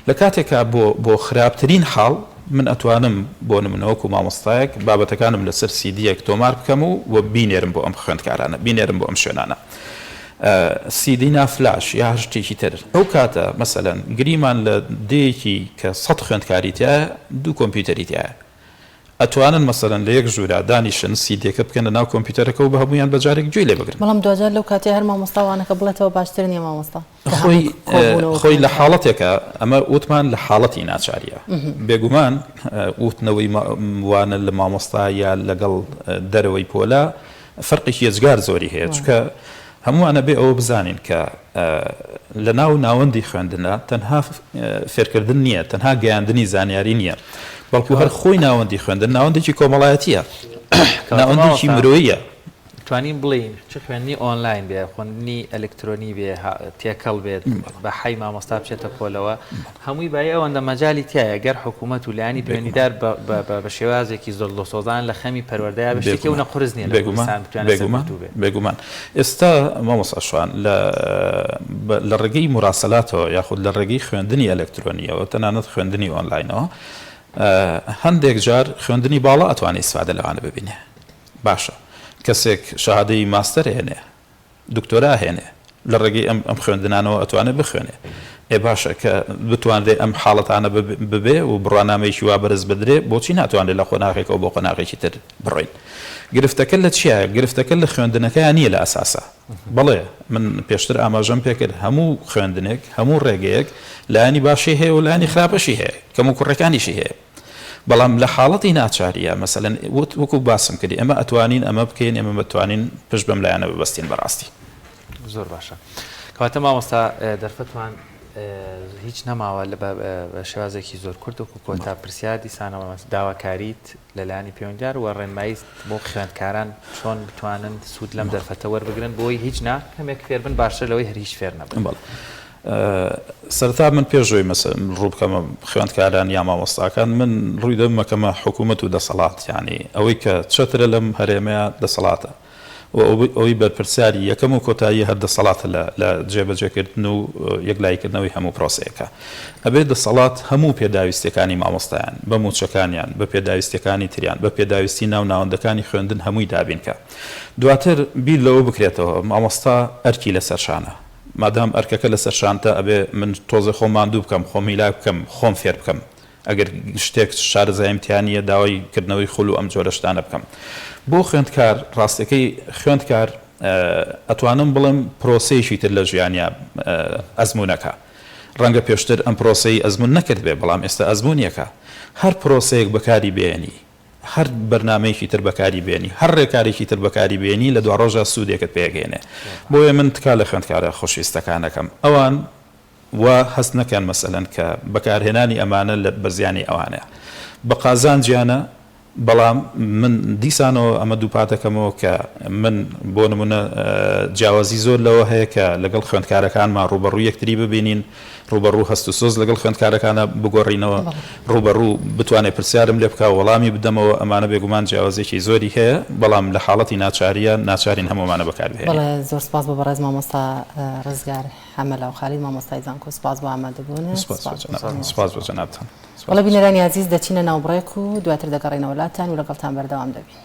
لە کاتێکا بۆ بۆ خراپترین حاڵ من ئەتوانم بۆ نمونە وەکو مامۆستایەک بابەتەکانم لەسەر سیدیەک تۆمار بکەم و و بینێرم بۆ ئەم خوێندکارانە بینێرم بۆ ئەم شوێنانە سیدی نا فلاش یا هەر شتێکی تر ئەو کاتە مەسەلەن گریمان لە دێیەکی کە سەد خوێندکاری تیایە دوو کۆمپیوتەری تیایە ئەتوانن مەسەلەن لە یەک ژوورا دانیشن سیدیەکە بکەنە ناو کۆمپیوتەرەکە و بە هەموویان بە جارێک گوێی لێ بگرن. بەڵام دواجار لەو کاتەی هەر مامۆستا وانەکە بڵێتەوە باشتر نیە مامۆستا کە هەموو کۆبوونەوە خۆی لە حاڵەتێکا ئەمە وتمان لە حاڵەتی ناچاریە بێگومان وتنەوەی وانە لە مامۆستا یا لەگەڵ دەرەوەی پۆلە فەرقێکی یەجگار زۆری هەیە چونکە هەمووان ئەبێ ئەوە بزانین کە لە ناو ناوەندی خوێندنە تەنها فێرکردن نییە، تەنها گەیاندنی زانیاری نییە، بەڵکو هەر خۆی ناوەندی خوێندن ناوەندێکی کۆمەڵایەتییە، ناوەندێکی مرۆییە. توانین بڵێین چ خوێندنی ئۆنلاین بێ، خوێندنی ئەلکترۆنی بێ، تێکەڵ بێت، بە حەی مامۆستا بچێتە پۆلەوە، هەمووی بایی ئەوەندە مەجالی تیایە گەر حکوومەت و لایەنی پەیوەندیدار بە شێوازێکی زۆر دڵسۆزانە لە خەمی پەروەردەیا بێ شتێکی ئەونە قورس نییە لە کوردستان بتوانێت سەرکەوتوو بێ. بێگومان ئێستا مامۆستا شوان لە لە ڕێگەی موراسەلاتەوە یاخود لە ڕێگەی خوێندنی ئەلەکترۆنییەوە تەنانەت خوێندنی ئۆنلاینەوە هەندێک جار خوێندنی باڵا ئەتوانێ ئیسفادە لەوانە ببینێ باشە کەسێک شەهادەی ماستەر ئەهێنێ دکتۆرا ئەهێنێ لە ڕێگەی ئەم ئەم خوێندنانەوە ئەتوانێ بخوێنێ ئێ باشە کە بتوانرێ ئەم حاڵەتانە ببێ و بڕوانامەیەکی وا بەرز بدرێ بۆچی ناتوانرێ لە قۆناغێکەوە بۆ قۆناغێکی تر بڕۆین گرفتەکە لە چیایە گرفتەکە لە خوێندنەکەیا نییە لە ئەساسا بەڵێ من پێشتر ئاماژەم پێکرد هەموو خوێندنێک هەموو ڕێگەیەک لایەنی باشی هەیە و لایەنی خراپەشی هەیە کەموکوڕیەکانیشی هەیە بەڵام لە حاڵەتی ناچارییا مەسەلەن وەکو باسم کردی ئێمە ئەتوانین ئەمە بکەین ئێمە مەتوانین پشت بەم لایەنە ببەستین بەڕاستی. زۆر باشە کەواتە مامۆستا دەرفەتمان هیچ نەماوە لە بە شێوازێکی زۆر کورت وەکو کۆتا پرسیار دیسانەوە داواکاریت لە لایەنی پەیوەندیدار و ڕێنماییت بۆ خوێندکاران چۆن بتوانن سوود لەم دەرفەتە وەربگرن بۆی هیچ نا کەمێک فێربن باشترە لەوەی هەر هیچ فێر نەبن. بەڵێ سەرەتا من پێش ئەوەی مەسەلەن ڕوو بکەمە خوێندکاران یا مامۆستاکان من ڕووی دەمەکەمە حکوومەت و دەسەڵات یانی ئەوەی کە چەترە لەم هەرێمەیە دەسەڵاتە و ئەوەی بەرپرسیاری یەکەم و کۆتایی هەر دەسەڵاتە لە لە جێبەجێکردن و یەکلاییکردنەوەی هەموو پرۆسەیەکە ئەبێ دەسەڵات هەموو پێداویستیەکانی مامۆستایان بە مووچەکانیان بە پێداویستیەکانی تریان بە پێداویستی ناو ناوەندەکانی خوێندن هەمووی دابین کا دواتر بیر لەوە بکرێتەوە مامۆستا ئەرکی لەسەر شانە مادام ئەرکەکە لەسەر شانتە ئەبێ من تۆزێ خۆم ماندوو بکەم، خۆم هیلاک بکەم، خۆم فێر بکەم. ئەگەر شتێک شارەزاییم تیا نییە داوای کردنەوەی خول و ئەم جۆرە شتانە بکەم. بۆ خوێندکار ڕاستەکەی خوێندکار ئەتوانم بڵێم پرۆسەیەکی تر لە ژیانیا ئەزموونەکا. ڕەنگە پێشتر ئەم پرۆسەی ئەزموون نەکردبێ بەڵام ئێستا ئەزموونیەکا. هەر پرۆسەیەک بەکاری بێنی هەر بەرنامەیەکی تر بەکاری بێنی، هەر ڕێکارێکی تر بەکاری بێنی لە دواڕۆژا سوودێکت پێ ئەگەیەنێ. بۆیە من تکا لە خوێندکارە خۆشویستەکان ئەکەم ئەوان وا هەست نەکەن مەسەلەن کە بەکارهێنانی ئەمانە لە بە زیانی ئەوانەیە. بە قازانجیانە، بەڵام من دیسانەوە ئەمە دووپاتەکەمەوە کە من بۆ نمونە جیاوازی زۆر لەوە هەیە کە لەگەڵ خوێندکارەکانمان ڕووبەڕوو یەکتری ببینین، ڕووبەڕوو هەست و سۆز لەگەڵ خوێندکارەکانا بگۆڕینەوە، ڕووبەڕوو بتوانێت پرسیارم لێ بکا و وەڵامی بدەمەوە، ئەمانە بێگومان جیاوازییەکی زۆری هەیە، بەڵام لە حاڵەتی ناچارییا ناچارین هەموو ئەمانە بەکار بهێنین. بەڵێ زۆر سپاس بۆ بەڕێز مامۆستا ڕزگار حەمەلاو خالید مامۆستای زانکۆ سپاس بۆ ئامادەبوونت. سپاس بۆ جەنابتان. سپاس بۆ جەنابتان. بەڵێ بینەرانی ئازیز دەچینە ناو بڕێک و دواتر دەگەڕێینەوە لاتان و لەگەڵتان بەردەوام دەبین.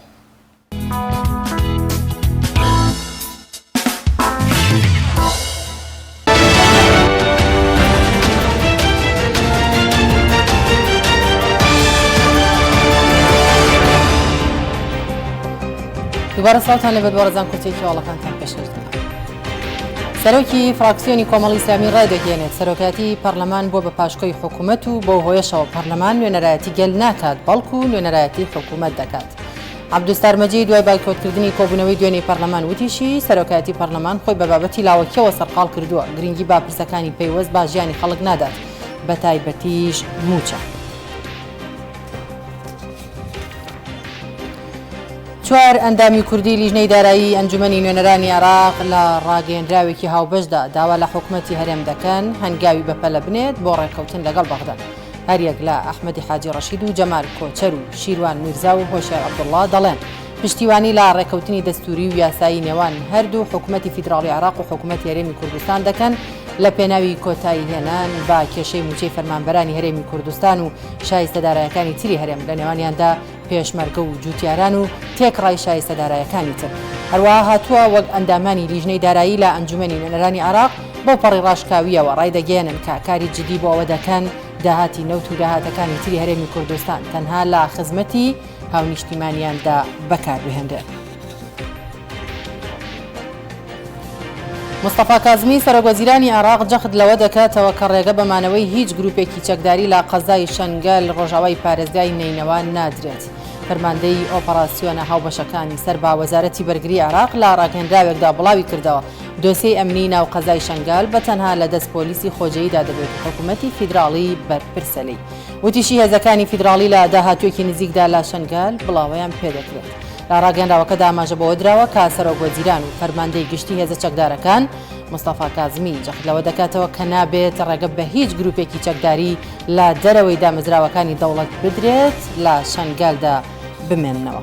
دووبارە سڵاوتان لێبێت بەڕێزان کورتێکی هەواڵەکانتان پێشکەش دەکەم. سەرۆکی فراکسیۆنی کۆمەڵی ئیسلامی ڕایدەگەیەنێت سەرۆکایەتی پەرلەمان بووە بە پاشکۆی حکوومەت و بەو هۆیەشەوە پەرلەمان نوێنەرایەتی گەل ناکات بەڵکو نوێنەرایەتی حکوومەت دەکات. عەبدولستار مەجید دوای بایکۆتکردنی کۆبوونەوەی دوێنێی پەرلەمان وتیشی، سەرۆکایەتی پەرلەمان خۆی بە بابەتی لاوەکییەوە سەرقاڵ کردووە، گرنگی با پرسەکانی پەیوەست با ژیانی خەڵک نادات، بەتایبەتیش مووچە. چوار ئەندامی کوردی لیژنەی دارایی ئەنجومەنی نوێنەرانی عێراق لە ڕاگەیەندراوێکی هاوبەشدا داوا لە حکومەتی هەرێم دەکەن هەنگاوی بەپەلە بنێت بۆ ڕێککەوتن لەگەڵ بەغدا. هەریەک لە ئەحمەدی حاجی ڕەشید و جەمال کۆچەر و شیروان میرزا و هۆشیار عەبدوڵڵا دەڵێن، پشتیوانی لە ڕێککەوتنی دەستووری و یاسایی نێوان هەردوو حکومەتی فیدراڵی عێراق و حکومەتی هەرێمی کوردستان دەکەن لە پێناوی کۆتاییهێنان بە کێشەی مووچەی فەرمانبەرانی هەرێمی کوردستان و شایستە دارایەکانی تری هەرێم لە نێوانیاندا پێشمەرگە و جووتیاران و تێکڕای شایستە دارایەکانی تر. هەروەها هاتووە، وەک ئەندامانی لیژنەی دارایی لە ئەنجومەنی نوێنەرانی عێراق بەوپەڕی ڕاشکاوییەوە ڕایدەگەیەنن کە کاری جدی بۆ ئەوە دەکەن داهاتی نەوت و داهاتەکانی تری هەرێمی کوردستان تەنها لە خزمەتی هاونیشتیمانیاندا بەکاربهێنرێن. مستەفا کازمی سەرۆکوەزیرانی عێراق جەخت لەوە دەکاتەوە کە ڕێگە بە مانەوەی هیچ گروپێکی چەکداری لە قەزای شەنگال ڕۆژاوای پارێزگای نەینەوا نادرێت. فەرماندەیی ئۆپەراسیۆنە هاوبەشەکانی سەر بە وەزارەتی بەرگری عێراق لە ڕاگەیەندراوێکدا بڵاویکردەوە، دۆسیەی ئەمنیی ناو قەزای شەنگال بە تەنها لە دەست پۆلیسی خۆجێیدا دەبێت و حکومەتی فیدراڵی بەرپرسە لێی. وتیشی هێزەکانی فیدراڵی لە داهاتوویەکی نزیکدا لە شەنگال بڵاوەیان پێدەکرێت. لە ڕاگەیەنراوەکەدا ئاماژە بەوە دراوە کە سەرۆک وەزیران و فەرماندەی گشتی هێزە چەکدارەکان مستەفا کازمی جەخت لەوە دەکاتەوە کە نابێت ڕێگە بە هیچ گروپێکی چەکداری لە دەرەوەی دامەزراوەکانی دەوڵەت بدرێت لە شەنگالدا بمێننەوە.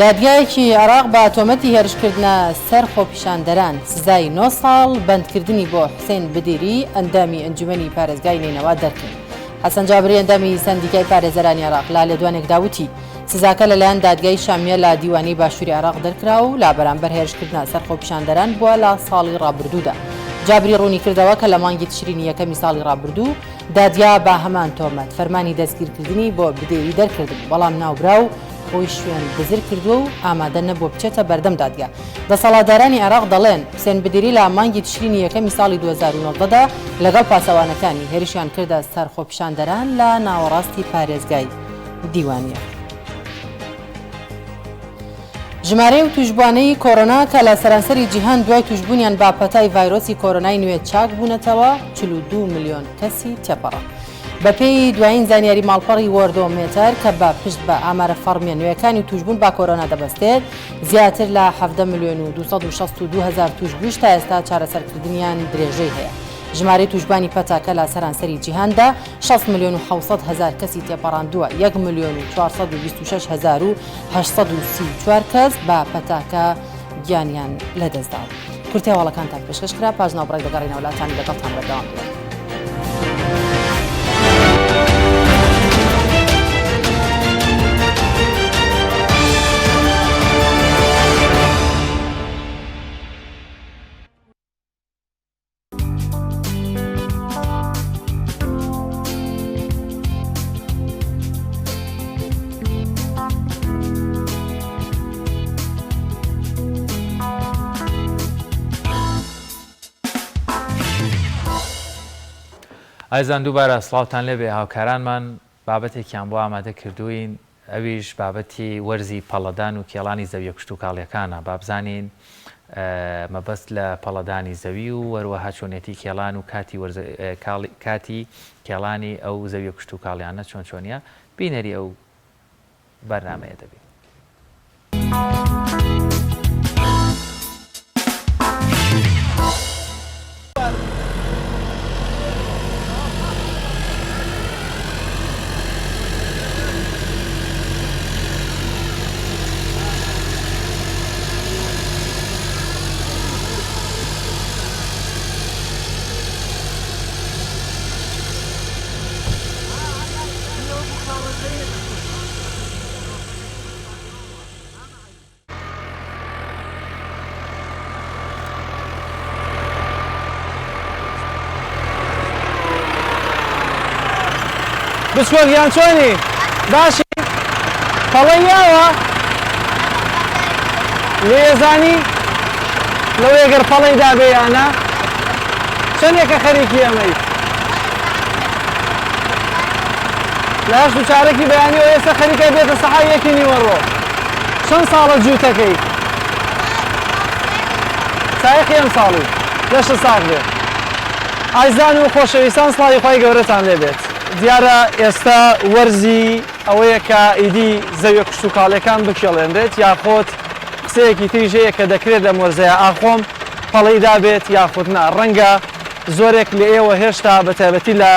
دادگایەکی عێراق بە تۆمەتی هێرشکردنە سەر خۆپیشاندەران سزای 9 ساڵ بەندکردنی بۆ حوسێن بدیری ئەندامی ئەنجومەنی پارێزگای نەینەوا دەرکرد. حەسەن جابری ئەندامی سەندیکای پارێزەرانی عێراق لە لێدوانێکدا وتی، سزاکە لەلایەن دادگای شامیە لە دیوانیەی باشووری عێراق دەرکرا و لە بەرامبەر هێرشکردنە سەر خۆپیشاندەران بووە لە ساڵی ڕابردوودا. جابری ڕوونیکردەوە کە لە مانگی تشرینی یەکەمی ساڵی ڕابردوو دادگا بە هەمان تۆمەت فەرمانی دەستگیرکردنی بۆ بدێری دەرکردبوو، بەڵام ناوبراو خۆی شوێن بزر کردووە و ئامادە نەبووە بچێتە بەردەم دادگا. دەسەڵاتدارانی عێراق دەڵێن، حوسێن بدیری لە مانگی تشرینی یەکەمی ساڵی 2019 دا لەگەڵ پاسەوانەکانی هێرشیان کردە سەر خۆپیشاندەران لە ناوەڕاستی پارێزگای دیوانیە. ژمارەی ئەو تووشبووانەی کۆرۆنا کە لە سەرانسەری جیهان دوای تووشبوونیان بە پەتای ڤایرۆسی کۆرۆنای نوێ چاک بوونەتەوە 42 ملیۆن کەسی تێپەڕاند. بەپێی دوایین زانیاری ماڵپەڕی وۆردۆمێتەر کە بە پشت بە ئامارە فەڕمییە نوێیەکانی تووشبوون بە کۆرۆنا دەبەستێت، زیاتر لە 17 ملیۆن و 262 هەزار تووشبوویش تا ئێستا چارەسەرکردنیان درێژەی هەیە. ژمارەی تووشبووانی پەتاکە لە سەرانسەری جیهاندا 60 ملیۆن و 700 هەزار کەسی تێپەڕاندووە، یەک ملیۆن و 426 هەزار و 834 کەس بە پەتاکە گیانیان لەدەستداوە. کورتەی هەواڵەکانتان پێشکەش کرا، پاش ناوبڕێک دەگەڕێینەوە لاتان و لەگەڵتان بەردەوام دەبین. ئازیزان دووبارە سڵاوتان لێبێ هاوکارانمان بابەتێکیان بۆ ئامادە کردووین ئەویش بابەتی وەرزی پەڵەدان و کێڵانی زەویە کشتوکاڵیەکانە با بزانین. مەبەست لە پەڵەدانی زەوی و هەروەها چۆنیەتی کێڵان و کاتی وەرز کاتی کێڵانی ئەو زەویە کشتوکاڵیانە چۆن چۆنیە بینەری ئەو بەرنامەیە دەبین. بچکۆ گیان چۆنی؟ باشی؟ پەڵەی یاوە؟ لێزانی؟ لەوەی گەر پەڵەی دابێ یا نا؟ چەندێکە خەریکی ئەمەی؟ لە هەشت و چارەکی بەیانیەوە ئێستا خەریکە بێتە سەعات یەکی نیوەڕۆ. چەند ساڵە جووتەکەی؟ سایەقی ئەم ساڵی. لەشت ساغ بێ. ئازیزان و خۆشەویستان سڵاوی خوای گەورەتان لێ بێت. دیارە ئێستا وەرزی ئەوەیە کە ئیدی زەویە کشتوکاڵیەکان بکێڵێنرێت یاخۆد قسەیەکی تریش هەیە کە دەکرێت لەم وەرزەیا ئاخۆم پەڵەی دابێت یاخود نا ڕەنگە زۆرێک لە ئێوە هێشتا بە تایبەتی لە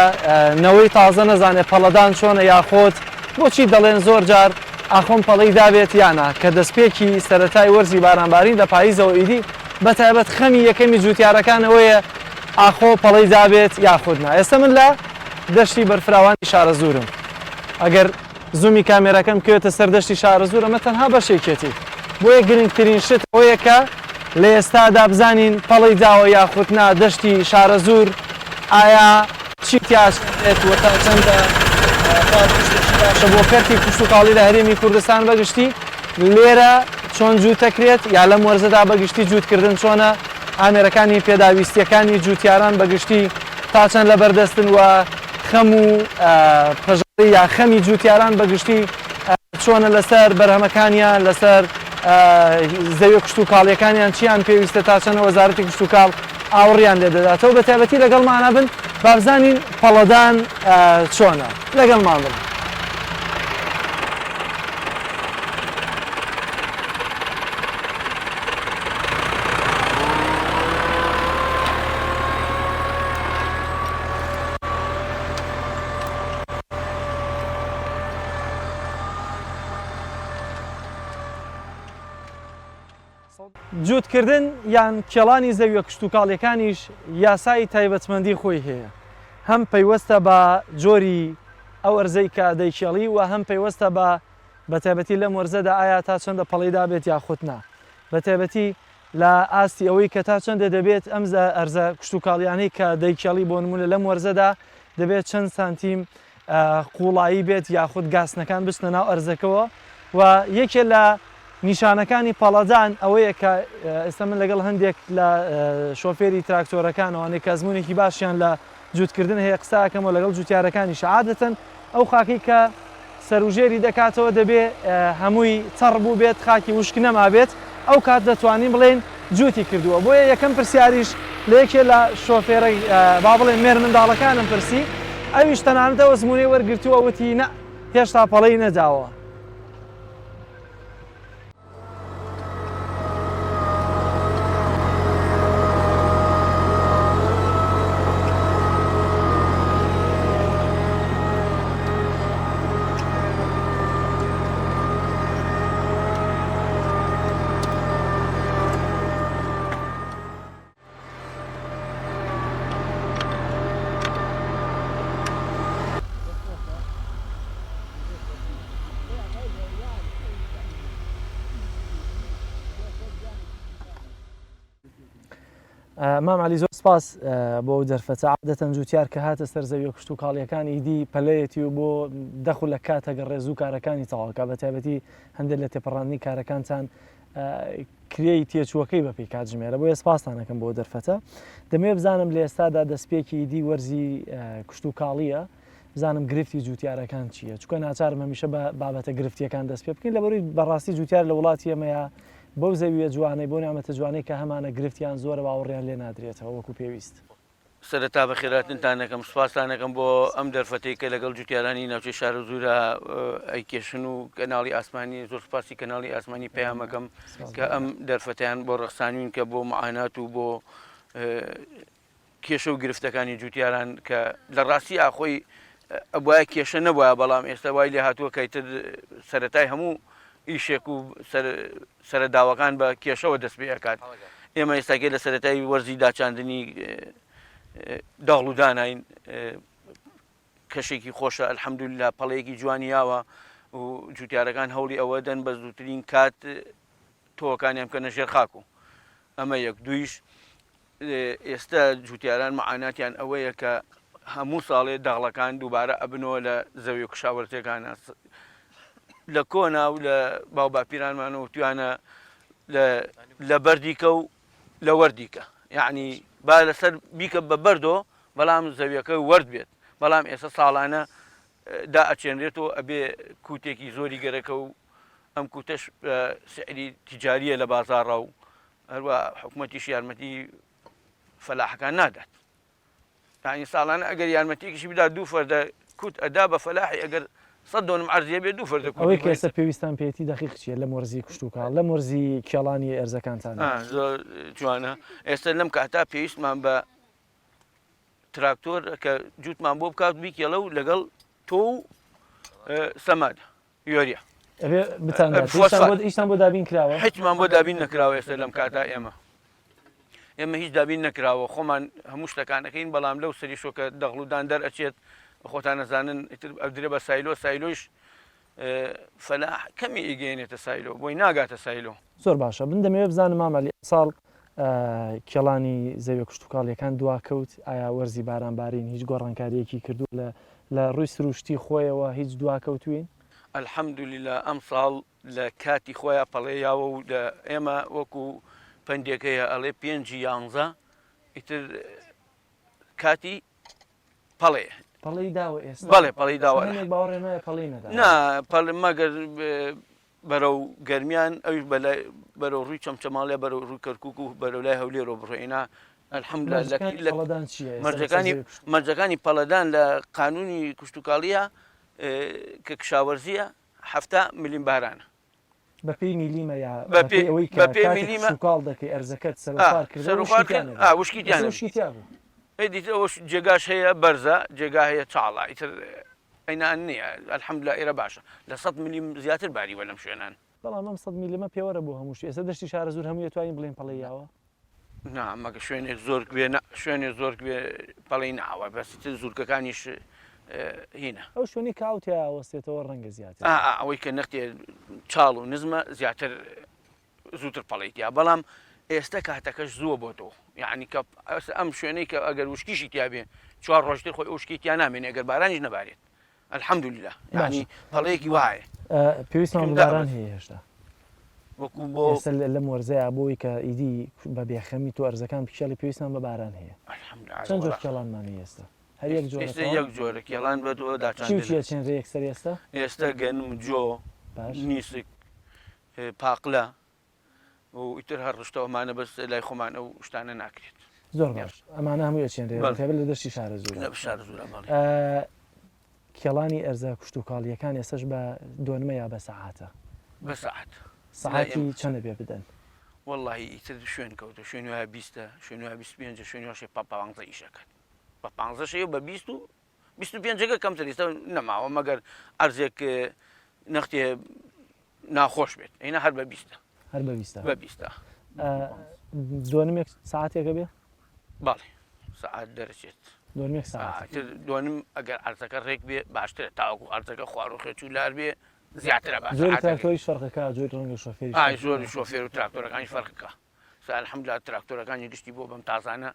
نەوەی تازە نەزانێت پەڵەدان چۆنە یاخۆد بۆچی دەڵێن زۆر جار ئاخۆم پەڵەی دابێت یا نا کە دەستپێکی سەرەتای وەرزی بارانبارین لە پاییزەوە ئیدی بە تایبەت خەمی یەکەمی جووتیارەکان ئەوەیە ئاخۆ پەڵەی دابێت یاخود نا ئێستا من لە دەشتی بەرفراوانی شارەزوورم ئەگەر زوومی کامێراکەم بکەوێتە سەر دەشتی شارەزوور ئەمە تەنها بەشێکیەتی بۆیە گرنگترین شت ئەوەیە کە لە ئێستادا بزانین پەڵەی داوە یاخود نا دەشتی شارەزوور ئایا چی تیا ئەچێنرێت و تا چەندە پاڵپشتێکی باشە بۆ کەرتی کشتوکاڵی لە هەرێمی کوردستان بە گشتی لێرە چۆن جووت دەکرێت یا لەم وەرزەدا بە گشتی جووتکردن چۆنە ئامێرەکانی پێداویستییەکانی جووتیاران بە گشتی تا چەند لەبەردەستن و خەم و پەژارەی یا خەمی جووتیاران بە گشتی چۆنە لەسەر بەرهەمەکانیان، لەسەر زەویە کشتوکاڵییەکانیان چییان پێویستە تا چەندە وەزارەتی کشتوکاڵ ئاوڕیان لێ دەداتەوە بە تایبەتی لەگەڵمانە بن با بزانین پەڵەدان چۆنە لەگەڵمان بن. جووتکردن یان کێڵانی زەویە کشتوکاڵیەکانیش یاسای تایبەتمەندی خۆی هەیە، هەم پەیوەستە بە جۆری ئەو ئەرزەی کە دەیکێڵی و هەم پەیوەستە بە بەتایبەتی لەم وەرزەدا ئایا تا چەندە پەڵەی دابێت یاخود نا بەتایبەتی لە ئاستی ئەوەی کە تا چەندە دەبێت ئەم ئەرزە کشتوکاڵیانەی کە دەیکێڵی بۆ نمونە لەم وەرزەدا دەبێت چەند سانتیم قوڵایی بێت یاخود گاسنەکان بچنە ناو ئەرزەکەوە و یەکێ لە نیشانەکانی پەڵەدان ئەوەیە کە ئێستا من لەگەڵ هەندێک لە شۆفێری تراکتۆرەکان ئەوانەی کە ئەزموونێکی باشیان لە جووتکردن هەیە قسە ئەکەم و لەگەڵ جووتیارەکانیش عادەتەن ئەو خاکەی کە سەروژێری دەکاتەوە دەبێ هەمووی تەڕ بووبێت خاکی وشک نەمابێت ئەو کات دەتوانین بڵێین جووتی کردووە بۆیە یەکەم پرسیاریش لە یەکێ لە شۆفێرە با بڵێن مێرمنداڵەکانم پرسی ئەویش تەنانەت ئەو ئەزموونەی وەرگرتووە وتی نا هێشتا پەڵەی نەداوە. مام عەلی زۆر سپاس بۆ ئەو دەرفەتە عادەتەن جوتیار کە هاتە سەر زەویە کشتوکاڵیەکان ئیدی پەلەیەتی و بۆ دەخول لە کاتە گەڕێ زوو کارەکانی تەواوکە بە تایبەتی هەندێک لە تێپەڕاندنی کارەکانتان کرێی تێچووەکەی بەپێی کاتژمێرە بۆیە سپاستان ئەکەم بۆ دەرفەتە دەمەوێت بزانم لە ئێستادا دەستپێکی ئیدی وەرزی کشتوکاڵیە بزانم گرفتی جوتیارەکان چییە چکە ناچارم هەمیشە بە بابەتە گرفتیەکان دەست پێ بکەین لەبەروی بەڕاستی جوتیار لە وڵاتی ئێمەیە بەو زەوییە جوانەی، بەو نیعمەتە جوانەی کە هەمانە گرفتیان زۆرە و ئاوڕیان لێ نادرێتەوە وەکو پێویست. سەرەتا بەخێرهاتنتان ئەکەم، سوپاستان ئەکەم بۆ ئەم دەرفەتەی کە لەگەڵ جوتیارانی ناوچەی شارەزوورا ئەیکێشن و کەناڵی ئاسمانی، زۆر سوپاسی کەناڵی ئاسمانی پەیام ئەکەم کە ئەم دەرفەتەیان بۆ ڕەخسانوین کە بۆ معانات و بۆ کێشە و گرفتەکانی جوتیاران کە لە ڕاستی ئاخۆی ئەبواە کێشە نەبووە بەڵام ئێستا وای لێ هاتووە کە ئیتر سەتای هەموو ئیشێک و سەرەداوەکان بە کێشەوە دەست پێ ئەکات ئێمە ئێستاکە لە سەرەتای وەرزی داچاندنی داڵ و داناین کەشێکی خۆشە الحەمدللا پەڵەیەکی جوانی یاوە و جوتیارەکان هەوڵی ئەوە دەن بە زووترین کات تۆوەکانیان بکەنە ژێر خاک و ئەمە یەک دویش ئێستا جوتیاران معاناتیان ئەوەیە کە هەموو ساڵێ داڵەکان دووبارە ئەبنەوە لە زەوی کشاوەرزیەکانە لە کۆنا و لە باو باپیرانمان و توانە لە بەردیکە و لە وەردیکە یعنی با لەسەر بیکە بە بەردۆ بەڵام زەویەکە وەرد بێت بەڵام ئێستا ساڵانە دا ئەچێنرێت و ئەبێ کوتێکی زۆری گەرەکە و ئەم کوتەش سعری تجاریە لە بازاڕە و هەروە حکومەتیش یارمەتی فەلاحەکان نادات یعنی ساڵانە ئەگەر یارمەتیەکیشی بدا دوو فەردە کوت ئەدا بە فەلاحی ئەگەر سە دۆنم عەرزیە بێ دوو فەردە ئەوەی کە ئێستا پێویستان پێیەتی دەقیق چییە لەم وەرزی کشتوکاڵ لەم وەرزی کێڵانی ئەرزەکانتان؟ زۆر جوانە ئێستا لەم کاتا پێویستمان بە تراکتۆر کە جووتمان بۆ بکات بیکێڵە و لەگەڵ تۆ و سەماد یۆریا. ئەبێ بتان دات. هیچتان بۆ هیچتان بۆ دابین کراوە؟ هیچمان بۆ دابین نەکراوە ئێستا لەم کاتا ئێمە ئێمە هیچ دابین نەکراوە خۆمان هەموو شتەکان ئەکەین بەڵام لەو سەریشۆ کە دەغڵودان دەرئەچێت خۆتان ئەزانن ئیتر ئەدرێ بە سایلۆ سایلۆیش فەلاح کەمی ئیگەیەنێتە سایلۆ بۆی ناگاتە سایلۆ. زۆر باشە من دەمەوێت بزانم مام عەلی ئەمساڵ کێڵانی زەویە کشتوکاڵیەکان دواکەوت ئایا وەرزی باران بارین هیچ گۆڕانکاریەکی کردووە لە لە ڕووی سروشتی خۆیەوە هیچ دواکەوتوین؟ الحمدللە ئەمساڵ لە کاتی خۆیا پەڵێ یاوە و لە ئێمە وەکو پەندێک هەیە ئەڵێ پێنجی یانزە ئیتر کاتی پەڵێ. پەڵەی داوە ئێستا؟ بەڵێ پەڵەی داوە. هەندێک باوەڕیان وایە پەڵەی نەداوە. نا پەڵ مەگەر بەرەو گەرمیان ئەویش بەلای بەرەو ڕووی چەمچەماڵە بەرەو ڕووی کەرکک و بەرەو لای هەولێرەوە بڕۆینا الحمدلله مەرجەکانی لە پەڵەدان چییە ئێستا لەسەر مەرجەکانی زەوی کشتوکاڵ؟ مەرجەکانی پەڵەدان لە قانونی کشتوکاڵیە کە کشاوەرزیە 70 ملیم بارانە. بەپێی میلیمە یا بەپێی بەپێی ئەوەی کە بەپێی کاتێک میلیمە کشتوکاڵ دەکەی ئەرزەکەت ئا سەرەوخوار کردەوە سەروخوار وشکی تیا کرد نەبێ ئا وشکی تیا ئێستا نەبێ وشکی تیا بوو. ئەی دیتر ئەوەش جێگاش هەیە بەرزە جێگا هەیە چاڵە ئیتر ئەینان نییە الحمدللە ئێرە باشە لە سەد ملیم زیاتر باریوە لەم شوێنان. بەڵام ئەم سەد میلمە پێوەرە بۆ هەموو شتێ ئێستا دەشتی شارەزوور هەمووی ئەتوانین بڵێین پەڵەی یاوە؟ نا مەگە شوێنێک زۆرک بێ نا شوێنێ زۆرک بێ پەڵەی ناوە بەس ئیتر زوورکەکانیش هینە. ئەو شوێنەی کە ئاو تیا ئەوەستێتەوە ڕەنگە زیاتر ئا بێت. ئا ئەوەی کە نەختێ چاڵ و نزمە زیاتر زووتر پەڵەی تیا بەڵام ئێستە کاتەکەش زووە بۆ تۆ یعنی کە ئەم شوێنەی کە ئەگەر وشکیشی تیا بێ چوار ڕۆژتر خۆی ئەو وشکی تیا نامێنێ ئەگەر بارانیش نەبارێت الحمدللە یعنی پەڵەیەکی وایە. پێویستمان بە باران هەیە هێشتا وەکو بۆ ئێستا لەم وەرزەیا بۆی کە ئیدی بە بێخەمی تۆ ئەرزەکان بکێڵی پێویستمان بە باران هەیە چەند جۆر کێڵانمان هەیە ئێستا هەر یەک جۆرە ئێستا یەک جۆرە کێڵان بە تۆ داچاندن چی و چی ئەچێنرێ یەکسەر ئێستا؟ ئێستا گەنم جۆ نیسک پاقلە و ئیتر هەر ڕشتە ئەمانە بەس لای خۆمان ئەو شتانە ناکرێت. زۆر باش ئەمانە هەمووی ئەچێنرێ بە تایبەت لە دەشتی شارەزوورە. لە شارەزوورە بەڵێ. کێڵانی ئەرزە کشتوکاڵییەکان ئێستاش بە دۆنمە یا بە سەعاتە؟ بە سەعات. سەعاتی چەند ئەبێ بدەن؟ وەڵاهی ئیتر شوێن کەوتە شوێن وایە بیستە شوێن وایە 25 شوێن واشێ پا پانزە ئیش ئەکات بە پانزەش هەیە و بە 20 و 25ەکە کەمتر ئیستا نەماوە مەگەر ئەرزێک نەختێ ناخۆش بێت ئەینا هەر بە بیستە. هەر بە بیستە. بە بیستە. دۆنمێک سەعاتێکە بێ؟ بەڵێ سەعات دەرەچێت. دۆنمێک سەعات. ئیتر دۆنم ئەگەر عەرزەکە ڕێک بێ باشترە تاوەکو عەرزەکە خوار و خێچ و لار بێ زیاترە با جۆری سەعاتەکەی. تراکتۆریش فەرقەکا جۆری ڕەنگە شۆفێریش ئای فەرقەکا. جۆری شۆفێر و تراکتۆرەکانیش فەرقەکا. سا الحمدللە تراکتۆرەکانی گشتی بۆ بەم تازانە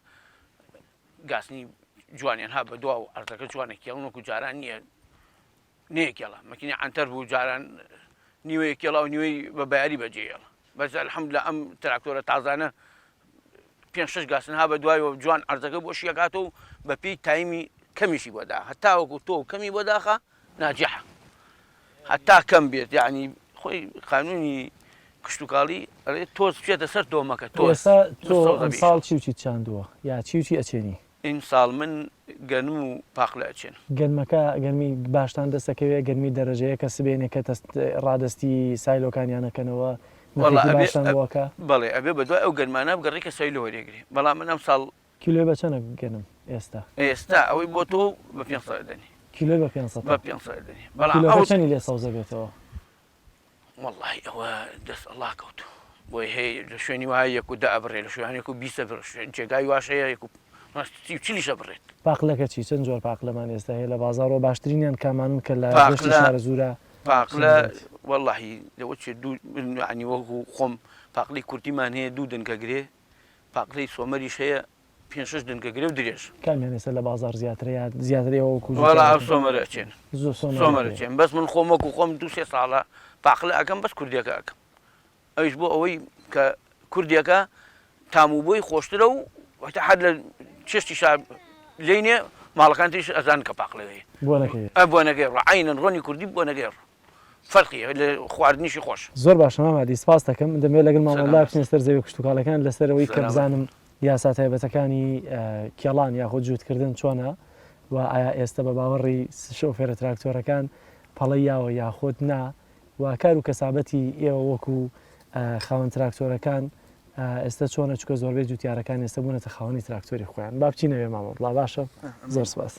گاسنی جوانیان ها بە دوا و عەرزەکە جوانە کێڵن وەکو جاران نییە نەیەکێڵە مەکینەی عەنتەر بوو جاران نیوەیە کێڵا و نیوەی بە بەیاری بەجێیەڵە بەس الحمدللە ئەم تراکتۆرە تازانە پێنج شەش گاسن ها بە دوایەوە جوان عەرزەکە بۆ شیەکاتەوە و بە پێی تایمی کەمیشی بۆ دا هەتاوەکو تۆ کەمی بۆ داخە ناجحە هەتا کەم بێت یعنی خۆی قانونی کشتوکاڵی ئەڵێ تۆز بچێتە سەر تۆمەکە تۆز ئێستا تۆ سەوزە ئەمساڵ بیشە. چی و چیت چاندووە یا چی و چی ئەچێنی؟ ئیمساڵ من گەنم و پاقلە ئەچێنم. گەنمەکە گەنمی باشتان دەست ئەکەوێ گەنمی دەرەجە یەکە سبەینێ کە تەست ڕادەستی سایلۆکانیان ئەکەنەوە وەڵا نرخێکی ئەبێ باشتان بۆ ئەکا؟ بەڵێ ئەبێ بەدوای ئەو گەنمانە بگەڕێی کە سایلۆ وەریەگرێ بەڵام من ئەمساڵ کیلۆی بە چەنە گەنم ئێستا؟ ئێستا ئەوەی بۆ تۆ بە 500 ئەدەنێ. کیلۆی بە پێنج سەتە؟ بە 500 ئەدەنێ بەڵام کیلۆکە ئەو چەنی لێ سەوزە بێتەوە؟ وەڵاهی ئەوە دەست ئەڵا کەوتوو بۆی هەیە لە شوێنی وایە یەک و دە ئەبڕێ لە شوێنێک و بیست ئەبڕێ شوێن جێگای واش هەیە یەک و سی و چلیش ئەبڕێت. پاقلەکە چی؟ چەند جۆر پاقلەمان ئێستا هەیە لە بازاڕ و باشترینیان کامانن کە لە دەشتی پاقلە شارەزوورا پاقلە چێنرێت؟ وەڵاهی لەوە چێ دوو یانی وەکوو خۆم پاقلەی کوردیمان هەیە دوو دەنکە گرێ پاقلەی سۆمەریش هەیە پێنج شەش دنکە گرێ و درێژ. کامیان ئێستا لە بازاڕ زیاترە یا زیاتر ئێوە وەکو وەڵا ئەو جوتیارەکان؟ سۆمەرە ئەچێن. زۆر سۆمەرە سۆمەرە هەیە. چێن بەس من خۆم وەکو خۆم دوو سێ ساڵە پاقلە ئەکەم بەس کوردیەکە ئەکەم ئەویش بۆ ئەوەی کە کوردیەکە تام و بۆی خۆشترە و هەتا هەر لە چێشتیشا لێی نێ ماڵەکان تریش ئەزانن کە پاقلە هەیە. بۆنەکەی. ئە بۆنەکەی ڕۆ عەینەن ڕۆنی کوردی بۆنەکەی ڕۆ. فەرقی هەیە لە خواردنیشی خۆشە. زۆر باشە مام هادی سپاست دەکەم من دەمەوێت لەگەڵ مام عەبدوڵا سەلامەت. بچینە سەر زەویە کشتوکاڵیەکان لەسەر ئەوەی کە سەلامەت. بزانم یاسا تایبەتەکانی کێڵان یاخود جووتکردن چۆنە و ئایا ئێستە بە باوەڕی شۆفێرە تراکتۆرەکان پەڵەی یاوە یاخود نا و کار و کەسابەتی ئێوە وەکو خاوەن تراکتۆرەکان ئێستا چۆنە چونکە زۆربەی جوتیارەکان ئێستا بوونەتە خاوەنی تراکتۆری خۆیان با بچینە وێ مامە بڵا باشە زۆر سپاس.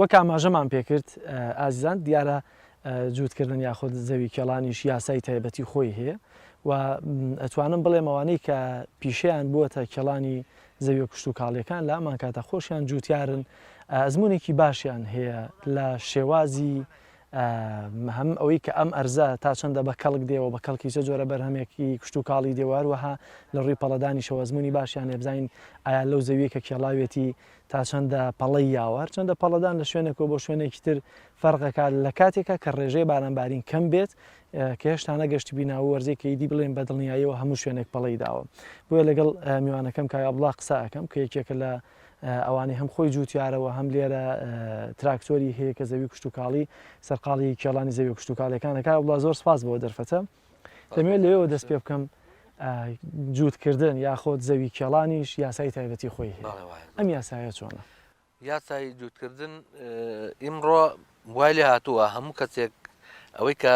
وەک ئاماژەمان پێکرد ئازیزان دیارە جووتکردن یاخود زەوی کێڵانیش یاسای تایبەتی خۆی هەیە و ئەتوانم بڵێم ئەوانەی کە پیشەیان بووەتە کێڵانی زەویە کشتوکاڵیەکان لە ئەمان کاتە خۆشیان جووتیارن ئەزمونێکی باشیان هەیە لە شێوازی هەم ئەوەی کە ئەم ئەرزە تا چەندە بە کەڵک دێەوە بە کەڵکی چە جۆرە بەرهەمێکی کشتوکاڵی دێوە هەروەها لە ڕووی پەڵەدانیشەوە ئەزمموی باشیان هەیە بزانین ئایا لەو زەویە کە کێڵاوێتی تا چەندە پەڵەی یاوە، هەرچەندە پەڵەدان لە شوێنێکەوە بۆ شوێنێکی تر فەرق ئەکات لە کاتێکا کە ڕێژەی بارانبارین کەم بێت کە هێشتا نەگەشتبینە ئەو وەرزەی کە ئیدی بڵێین بە دڵنیاییەوە هەموو شوێنێک پەڵەی داوە. بۆیە لەگەڵ میوانەکەم کاک عەبدوڵا قسە ئەکەم کە یەکێکە لە ئەوانەی هەم خۆی جووتیارە و هەم لێرە تراکتۆری هەیە کە زەوی کشتوکاڵی سەرقاڵی کێڵانی زەوی کشتوکاڵیەکانە. کاک عەبدوڵا زۆر سپاس بۆ دەرفەتە. دەمەوێت لەوێوە دەست پێ بکەم جووتکردن یاخود زەوی کێڵانیش یاسای تایبەتی خۆی هەیە ئەم یاسایە چۆنە؟ یاسای جووتکردن ئیمڕۆ وای لێ هاتووە هەموو کەسێک ئەوەی کە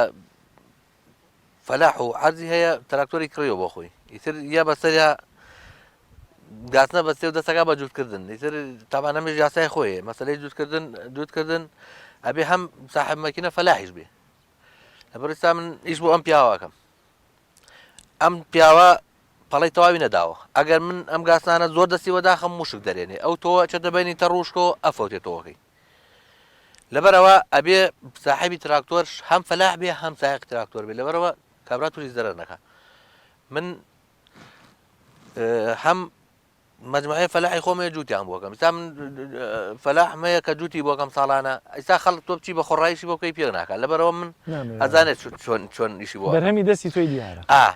فەلاح و عەرزی هەیە تراکتۆری کڕیوە بۆ خۆی ئیتر یا بەسەریا گاسنە بەستێ و دەسەکە بە جووتکردن ئیتر تاوان ئەمەش یاسای خۆیە مەسلەی جووتکردن جووتکردن ئەبێ هەم ساحب مەکینە فەلاحیش بێ لەبەر ئێستا من ئیش بۆ ئەم پیاوە ئەکەم ئەم پیاوە پەڵەی تەواوی نەداوە ئەگەر من ئەم گاسنانە زۆر دەستی وەداخم مشک دەرێنێ ئەو تۆوە چێتە بینی تەڕوشکۆ ئەفەوتێتەوەکەی لەبەرەوە ئەبێ ساحبی تراکتۆر هەم فەلاح بێ هەم سایق تراکتۆر بێ لەبەرەوە کابرا تووشی زەرەر نەکا من هەم مەجموعەی فەلاحی خۆم هەیە جووتیان بۆ کەم ئیستا من فەلاحم هەیە کە جووتی بۆ کەم ساڵانە ئیستا خەڵک تۆ بچی بە خۆڕایشی بۆ بکەی پێ ناکات لەبەرەوە من ئەزانێت چۆن چۆن ئیشی بۆ بەرهەمی دەستی تۆی دیارە ئا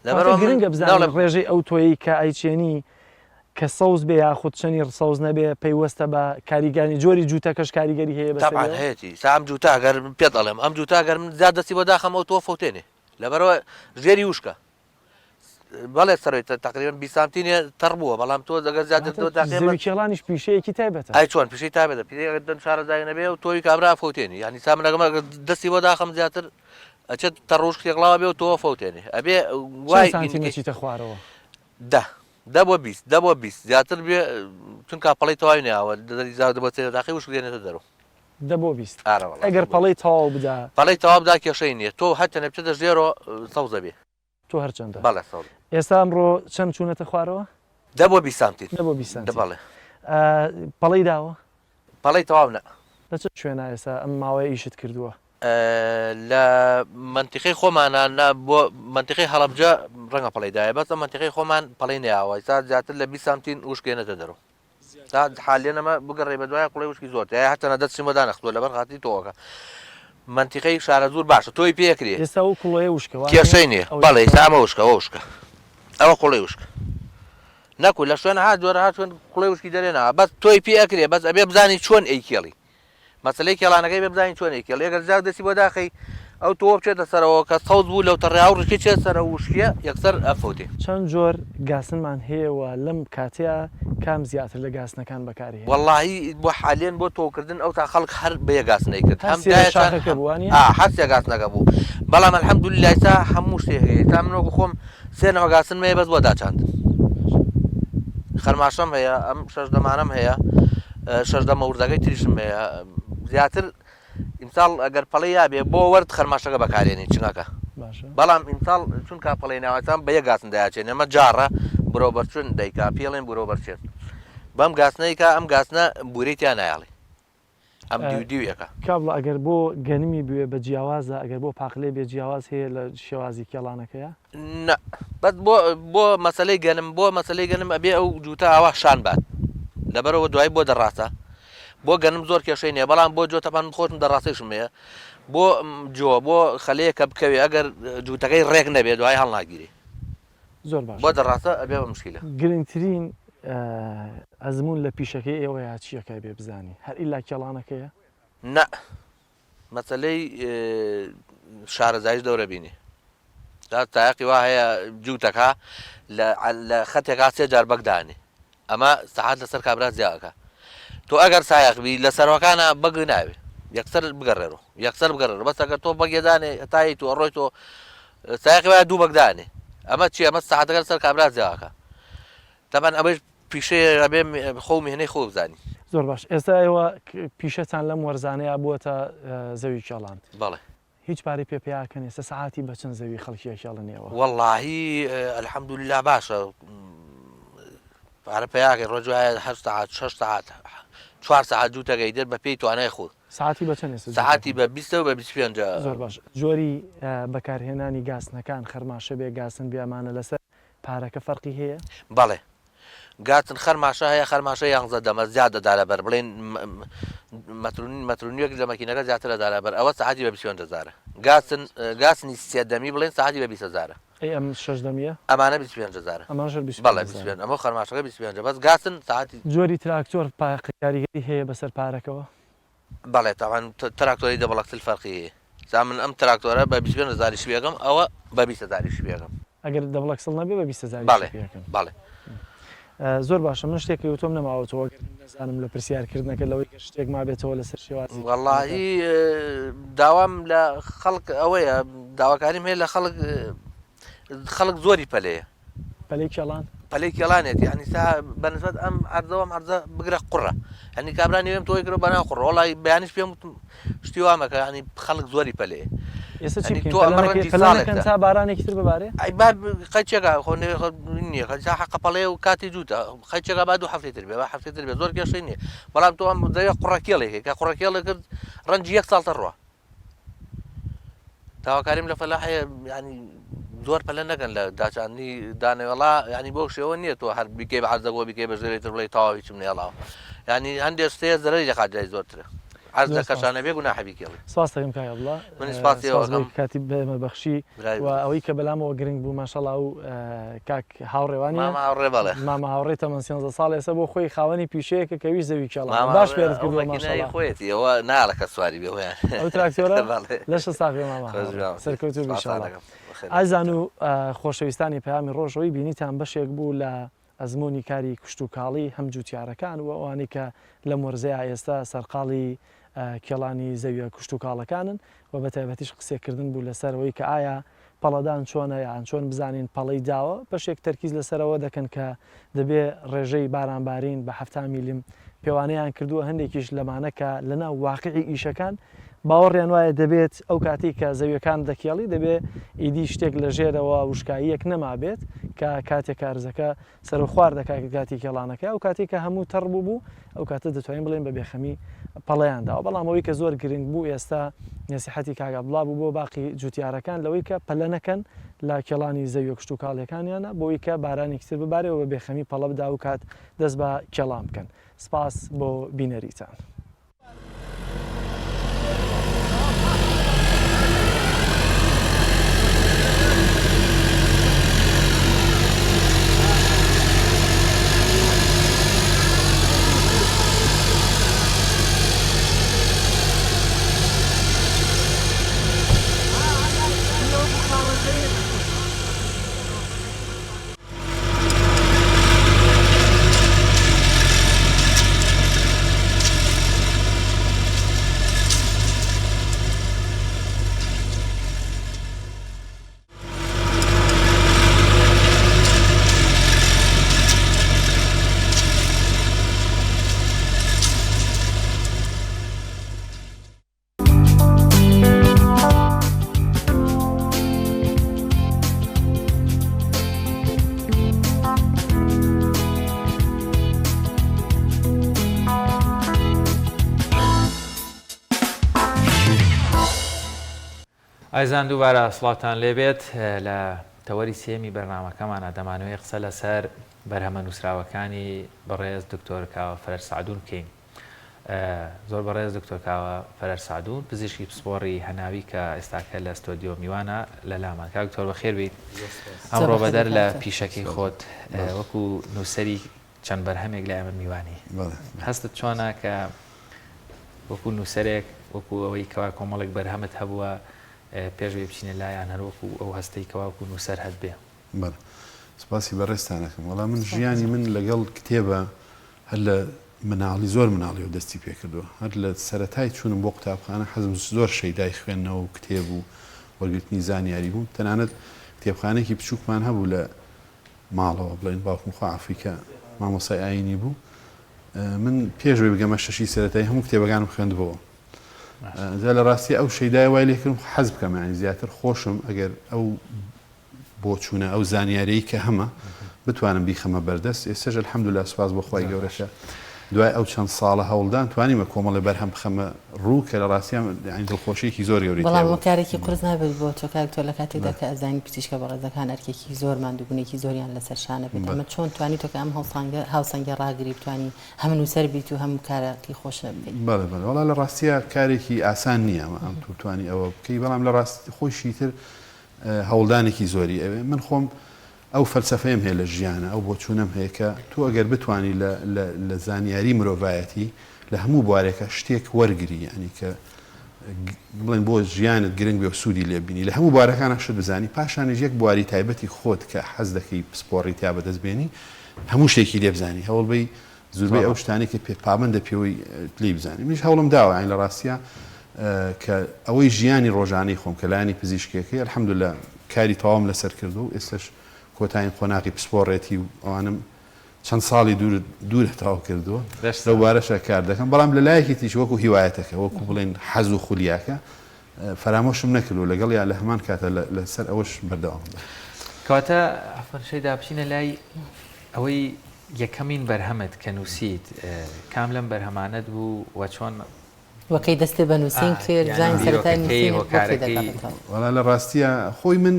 لەبەرەوە گرنگە بزانین ڕێژەی ئەو تۆیەی کە ئەیچێنی کە سەوز بێ یاخود چەنی سەوز نەبێ پەیوەستە بە کاریگانی جۆری جووتەکەش کاریگەری هەیە بەسەریەوە؟ تەبعەن هەیەتی ئیستا ئەم جووتە ئەگەر پێت ئەڵێم ئەم جووتە ئەگەر من زیاد دەستی بۆ داخەم ئەو تۆ فەوتێنێ لەبەرەوە ژێری وشکە بەڵێ سەرۆی تقریبا 20 سانتینێ تەڕ بووە بەڵام تۆ دەگەر زیاتر تۆ تاقی زەوی کێڵانیش پیشەیەکی تایبەتە ئای چۆن پیشەی تایبەتە پیشەی ئەگەر دەم شارەزای نەبێ و تۆوی کابرا فەوتێنی یانی سا من ئەگەم ئەگەر دەستی بۆ داخەم زیاتر ئەچێت تەڕوش تێکڵاوە بێ و تۆ فەوتێنێ ئەبێ وای سانتیمە چیتە خوارەوە دە دە بۆ 20 دە بۆ 20 زیاتر بێ چونکە پەڵی تەواوی ناوە دەری زاو دەبەچێت داخی وشک دێنێتە دەرەوە. دە بۆ 20. ئارە وەڵا ئەگەر دە بۆ پەڵەی 20. تەواو بدا؟ پەڵەی تەواو بدا کێشەی نییە تۆ هەرچەنێ بچێتە ژێرۆ سەوزە بێ. تۆ هەرچەندە. بەڵێ سەوزە. ئێستا ئەمڕۆ چەند چوونەتە خوارەوە؟ دە بۆ 20 سانتیم. دە بۆ 20 سانتیم. بەڵێ. پەڵەی داوە؟ پەڵەی تەواو نا. لە چ شوێنە ئێستا ئەم ماوەیە ئیشت کردووە؟ لە مەنتیقەی خۆمانا نا بۆ مەنتیقەی هەڵەبجە ڕەنگە پەڵەی دایە بەس ئەم مەنتیقەی خۆمان پەڵەی نەیاوە ئێستا زیاتر لە 20 سانتین وشک هێنێتە دەرەوە تا حالیەن ئەمە بگەڕێ بە دوای قوڵەی وشکی زۆر تایە هەرچەنە دەستشم بۆ دانەخستووە لەبەر خاتری تۆوەکە مەنتیقەی شارەزوور باشە تۆی پێکرێ ئێستا ئەو کوڵەیە وشکە وا نییە؟ کێشەی نییە ئەوەی بەڵێ ئێستا وشکە ئەمە وشکە ئەوە وشکە ئەوە قوڵەی وشکە نەکو لە شوێن ها جۆرەها شوێن قوڵەی وشکی دەرێ نا بەس تۆی پێ ئەکرێ بەس ئەبێ بزانی چۆن ئەیکێڵی مەسەلەی کێڵانەکەی بێ بزانین چۆن ئەیکێڵی ئەگەر زیاد دەستی بۆ داخەی ئەو تۆوە بچێتە سەرەوە کە سەوز بوو لەو تەڕیا و ڕیشکەی چێتە سەرەوە وشکیە یەکسەر ئەفەوتێ. چەند جۆر گاسنمان هەیە و لەم کاتەیا کام زیاتر لە گاسنەکان بەکارهێنن؟ وەڵاهی بۆ حالیەن بۆ تۆو کردن ئەوسا خەڵک هەر بە یەک گاسن ئەیکرد هەر هەم سێ دایە چان شاخەکە هەم بوو وانیە؟ ئا هەر سێ گاسنەکە بوو بەڵام الحمدللە ئیستا هەموو شتێ هەیە ئیستا من وەکو خۆم سێ نەوە گاسنم هەیە بەس بۆ داچاندن خەرماشەم هەیە ئەم شەشدەمانەم هەیە شەشدەمە وردەکەی تریشم هەیە زیاتر ئیمساڵ ئەگەر پەڵەی یابێ بۆ وەرد خەرماشەکە بەکارێنی چنگەکە بەڵام ئیمساڵ چونکە پەڵەی ناوەتان بە یەک گاسن داچێن ئەمە جاڕە برۆ بەرچون دەیکا پێڵێن برۆ بەرچێن بەم گاسنەیکا ئەم گاسنە بورەی تیا نایاڵی ئەم دیو دیو یەکە. کابڵە ئەگەر بۆ گەنمی بوێ بە جیاوازە ئەگەر بۆ پاقلەی بێ جیاواز هەیە لە شێوازی کێڵانەکەیا؟ نا بەس بۆ بۆ مەسەلەی گەنم بۆ مەسەلەی گەنم ئەبێ ئەو جووتە ئاوا شان بات لەبەرەوە دوای بۆ دەڕاستە بۆ گەنم زۆر کێشەی نییە بەڵام بۆ جۆ تەبان خۆشم دەڕاستەیشم هەیە بۆ جۆ بۆ خەلەیە کە بکەوێ ئەگەر جووتەکەی ڕێک نەبێ دوای هەڵناگیرێ زۆر باشە. بۆ دەڕاستە ئەبێ بە مشکیلە. گرنگترین ئەزموون لە پیشەکەی ئێوەیا چییە کە ئەبێ بزانی؟ هەر ئیلا کێڵانەکەیە؟ نا مەسەلەی شارەزایش دەورە بینێ تا تایەقی وا هەیە جووتەکە لە خەتێکا سێ جار بەگ دانێ ئەمە سەعات لەسەر کابرا زیا ئەکا تۆ ئەگەر سایەق بی لە سەرۆکانە بەگ ناوێ یەکسەر بگەڕێرۆ یەکسەر بگەڕێرۆ بەس ئەگەر تۆ بەگێ دانێ هەتا یەی تۆ ئەڕۆی تۆ سایەقی وایە دوو بەگ دانێ ئەمە چی ئەمە سەعاتەکە لەسەر کابرا زیا ئەکا تەبعەن ئەمەش پیشەیە ئەبێ خۆ و میهنەی خۆ بزانی. زۆر باش ئێستا ئێوە پیشەتان لەم وەرزانەیا بووەتە زەوی کێڵان. بەڵێ. هیچ پارەی پێ پەیا کەن ئێستا سەعاتی بە چەند زەوی خەڵکی ئەکێڵن ئێوە؟ وەڵاهی الحمدللە باشە پارە پەیاکەی ڕۆژ وایە هەشت سەعات شەش سەعات چوار سەعات جووتەکەی دەر بە پێی توانای خۆت. سەعاتی بە چەند ئێستا سەعاتی بە بیستە و بە 25 پێنجە. زۆر باش جۆری بەکارهێنانی گاسنەکان خەرماشە بێ گاسن بێ ئەمانە لەسەر پارەکە فەرقی هەیە؟ بەڵێ گاتن خەرماشە هەیە خەرماشە یانزە دەمە زیاد دەدا لەبەر بڵێن مەترونی مەترونیەک لە مەکینەکە زیاتر دەدا لەبەر ئەوە سەعاتی بە 25 هەزارە گاسن گاسنی سێ دەمی بڵێن سەعاتی بە 20 هەزارە ئەی ئەم شەش دەمیە؟ ئەمانە 25 هەزارە ئەمانەش هەر 25 بەڵێ هەزارە 25 ئەمە خەرماشەکە 25 بەس گاسن سەعاتی جۆری تراکتۆر کاریگەری هەیە بەسەر پارەکەوە؟ بەڵێ تاوان تراکتۆری double axle فەرقی هەیە جا من ئەم تراکتۆرە بە 25 هەزاریش پێکەم ئەوە بە 20 هەزاریش پێکەم ئەگەر double axle نەبێ بە 20 هەزاریشی بەڵێ پێکەن بەڵێ. زۆر باشە من شتێک تۆم نەماوەتەوە گەر من نەزانم لە پرسیار کردنەکە لەوەی گەر شتێک مابێتەوە لەسەر شێوازی کردنەکە. وەڵاهی داوام لە خەڵک ئەوەیە داواکاریم هەیە لە خەڵک خەڵک زۆری پەلەیە. پەلەی کێڵان؟ پەلەی کێڵانێتی یانی سا بە نسبەت ئەم عەرزەوە ئەم عەرزە بگرە قوڕە یانی کابرا نوێم تۆی کرد بەنا قوڕ وەڵی بەیانیش پێم وتم شتی وا مەکە یانی خەڵک زۆری پەلەیە ئێستا چی یانی بکەین تۆ پەلە ئەمە نەکەی ڕەنجی پەلە نەکەن ساڵێکتە تا بارانێکی تر ببارێ؟ ئەی با قەیچێکا خۆ نوێ خۆ نییە قەیچا حەقە پەڵەیە و کاتی جووتە قەیچێکا با دوو هەفتەی تر بێ با هەفتەی تر بێ زۆر کێشەی نییە بەڵام تۆ ئەم دەوێ قوڕە کێڵێکی کە قوڕە کێڵێ کرد ڕەنجی یەک ساڵ تەڕوە داواکاریم لە فەلاح هەیە ینی زۆر پەلە نەکەن لە داچاندنی دانەوێڵا ینی بۆ شێوە نییە تۆ هەر بیکەی بە عەرزەکەوە بیکەی بە ژێری تر بڵێ تەواو هیچم نێڵاوە ینی هەندێک شتێ زەرەری لە قاجای زۆرترە عەرز لە زۆر سپاس. کەشانە بێ گوناحە بیکێڵی سپاس دەکەم کاک عەبدوڵا منیش سپاسی ئێوە سپاس بۆ ئەکەم. کاتی بە ئێمە بەخشی برای و بەڕێز. ئەوەی کە بەلامەوە گرنگ بوو ماشەڵا ئەو کاک هاوڕێوانیە مامە هاوڕێ بەڵێ. مامە هاوڕێ تەمەن سێنزە ساڵ ئێستا بۆ خۆی خاوەنی پیشەیەکە کە ویش زەوی کێڵاوە مامە باش هاوڕێ فێرت ئەو کردووە مەکینە هی ماشەڵا. خۆیەتی ئەوە نایەڵێ کەس سواری بێ ئەویان ئەو تراکتۆرە بەڵێ. لەشت ساغ بێ مامە خۆش هاوڕێ بێ مامۆستا سەرکەوتوو بی سپاستان ئیشەڵا. دەکەم بەخێر بێن. ئازیزان و خۆشەویستانی پەیامی ڕۆژ ئەوەی بینیتان بەشێک بوو لە ئەزموونی کاری کشتوکاڵی هەم جووتیارەکان و ئەوانەی کە لەم وەرزەیا ئێستا سەرقاڵی. کێڵانی زەویە کشتوکاڵەکانن و بە تایبەتیش قسەکردن بوو لەسەر ئەوەی کە ئایا پەڵەدان چۆنە یان چۆن بزانین پەڵەی داوە، بەشێک تەرکیز لەسەر ئەوە دەکەن کە دەبێ ڕێژەی بارانبارین بە 70 میلیم پێوانەیان کردووە، هەندێکیش لەمانە کە لەناو واقعی ئیشەکان باوەڕیان وایە دەبێت ئەو کاتەی کە زەویەکان دەکێڵی دەبێ ئیدی شتێک لە ژێرەوە وشکاییەک نەمابێت کە کاتێک کارزەکە سەرەوخوار دەکات کاتی کێڵانەکەی ئەو کاتەی کە هەموو تەڕ بوو بوو ئەو کاتە دەتوانین بڵێین بە بێخەمی پەڵەیان داوە بەڵام ئەوەی کە زۆر گرنگ بوو ئێستا نەسیحەتی کاک عەبدوڵا بوو بۆ باقی جوتیارەکان لەوەی کە پەلە نەکەن لە کێڵانی زەویە کشتوکاڵیەکانیانە بۆی کە بارانێکی تر ببارێ و بە بێخەمی پەڵە بدا و کات دەست بە کێڵان بکەن سپاس بۆ بینەریتان. ئایزان دووبارە سڵاوتان لێبێت لە تەوەری سێمی بەرنمەکەمانە دەمانەوەی قسە لەسەر بەرهەمە نووسراوەکانی بەڕێز دکتۆر کاوە فەرەج سەعدون بکەین. زۆر بەڕێز دکتۆر کاوە فەرەج سەعدون پزیشکی پسپۆڕی هەناوی کە ئێستاکە لە ستۆدیۆ میوانە لە لامان کاک دکتۆر بەخێر بیت ئەمڕۆ بەدەر لە پیشەکەی خۆت وەکو نووسەری چەند بەرهەمێک لە ئێمە میوانی هەستت چۆنە کە وەکو نووسەرێک وەکو ئەوەی کەوا کۆمەڵێک بەرهەمت هەبووە پێش بێ بچینە لایان هەر وەکو ئەو هەستەی کەوا وەکو نووسەر هەت بێ بەڵێ سپاسی بەڕێزتان ئەکەم. وەڵا من ژیانی من لەگەڵ کتێبە هەر لە مناڵی زۆر مناڵیەوە دەستی پێکردووە. هەر لە سەرەتای چوونم بۆ قوتابخانە حەزم زۆر شەیدای خوێندنەوە و کتێب و وەرگرتنی زانیاری بووم. تەنانەت کتێبخانەیەکی بچووکمان هەبوو لە ماڵەوە بڵێن باوکم خوا عەفوی کە مامۆستای ئایینی بوو. من پێش ئەوەی بگەمە شەشی سەرەتایی هەموو کتێبەکانم خوێندبۆوە. جا لە ڕاستی ئەو شەیدایە وای لێکردم حەز بکەم یانی زیاتر خۆشم ئەگەر ئەو بۆچوونە ئەو زانیاریەی کە هەمە بتوانم بیخەمە بەردەست ئێستەش الحمدللە سوپاس بۆ خوای گەورە کە دوای ئەو چەند ساڵە هەوڵدان توانیمە کۆمەڵێ بەرهەم بخەمە ڕوو کە لە ڕاستیا یانی دڵخۆشیەکی زۆر گەورەی بەڵام تیا ئەوە بوو. کارێکی قورس نابێت بۆ تۆ کاک تۆ لە کاتێکدا کە ئەزانی پزیشکە بەڕێزەکان ئەرکێکی زۆر ماندووبوونێکی زۆریان لەسەر شانە بێت ئەمە چۆن توانی تۆ کە ئەم هەوسانگە هاوسەنگیە ڕاگری بتوانی هەم نووسەر بیت و هەم کارەکەی خۆشە بکەیت؟ بەڵێ بەڵێ وەڵا لە ڕاستیا کارێکی ئاسان نییە ئەمە ئەم تۆ بتوانی ئەوە بکەی بەڵام لە ڕاست خۆیشی تر هەوڵدانێکی زۆری ئەوێ من خۆم ئەو فەلسەفەیەم هەیە لە ژیانە ئەو بۆچوونەم هەیە کە تۆ ئەگەر بتوانی لە لە لە زانیاری مرۆڤایەتی لە هەموو بوارێکە شتێک وەرگری یعنی کە بڵێن بۆ ژیانت گرنگ بێ و سوودی لێ بینی لە هەموو بوارەکانە شت بزانی پاشانیش یەک بواری تایبەتی خۆت کە حەز دەکەی پسپۆڕی تیا بەدەست بێنی هەموو شتێکی لێ بزانی هەوڵ بەی زوربەی ئەو شتانەی کە پێ پابەندە پێوەی لێی بزانین منیش هەوڵم داوە یانی لە ڕاستیا کە ئەوەی ژیانی ڕۆژانەی خۆم کە لایەنی پزیشکیەکەی الحمدللە کاری تەواوم لەسەر کردووە و ئێستاش کۆتایین قۆناغی پسپۆڕێتی و ئەوانم چەند ساڵی دوور دوورە تەواو کردووە لەو بارەشە کار دەکەم بەڵام لە لایەکی تریش وەکو هیوایەتەکە وەکو بڵێن حەز و خولیاکە فەرامۆشم نەکردووە لەگەڵیا لە هەمان کاتە لەسەر ئەوەش بەردەوام دەبم. کەواتە عەفوەن شەیدا بچینە لای ئەوەی یەکەمین بەرهەمت کە نووسیت کام لەم بەرهەمانەت بوو و چۆن وە کەی دەستت بە نووسین کرد بزانین سەرەتای نووسینت بۆ کێ دەگەڕێتەوە؟ وەڵا لە ڕاستیا خۆی من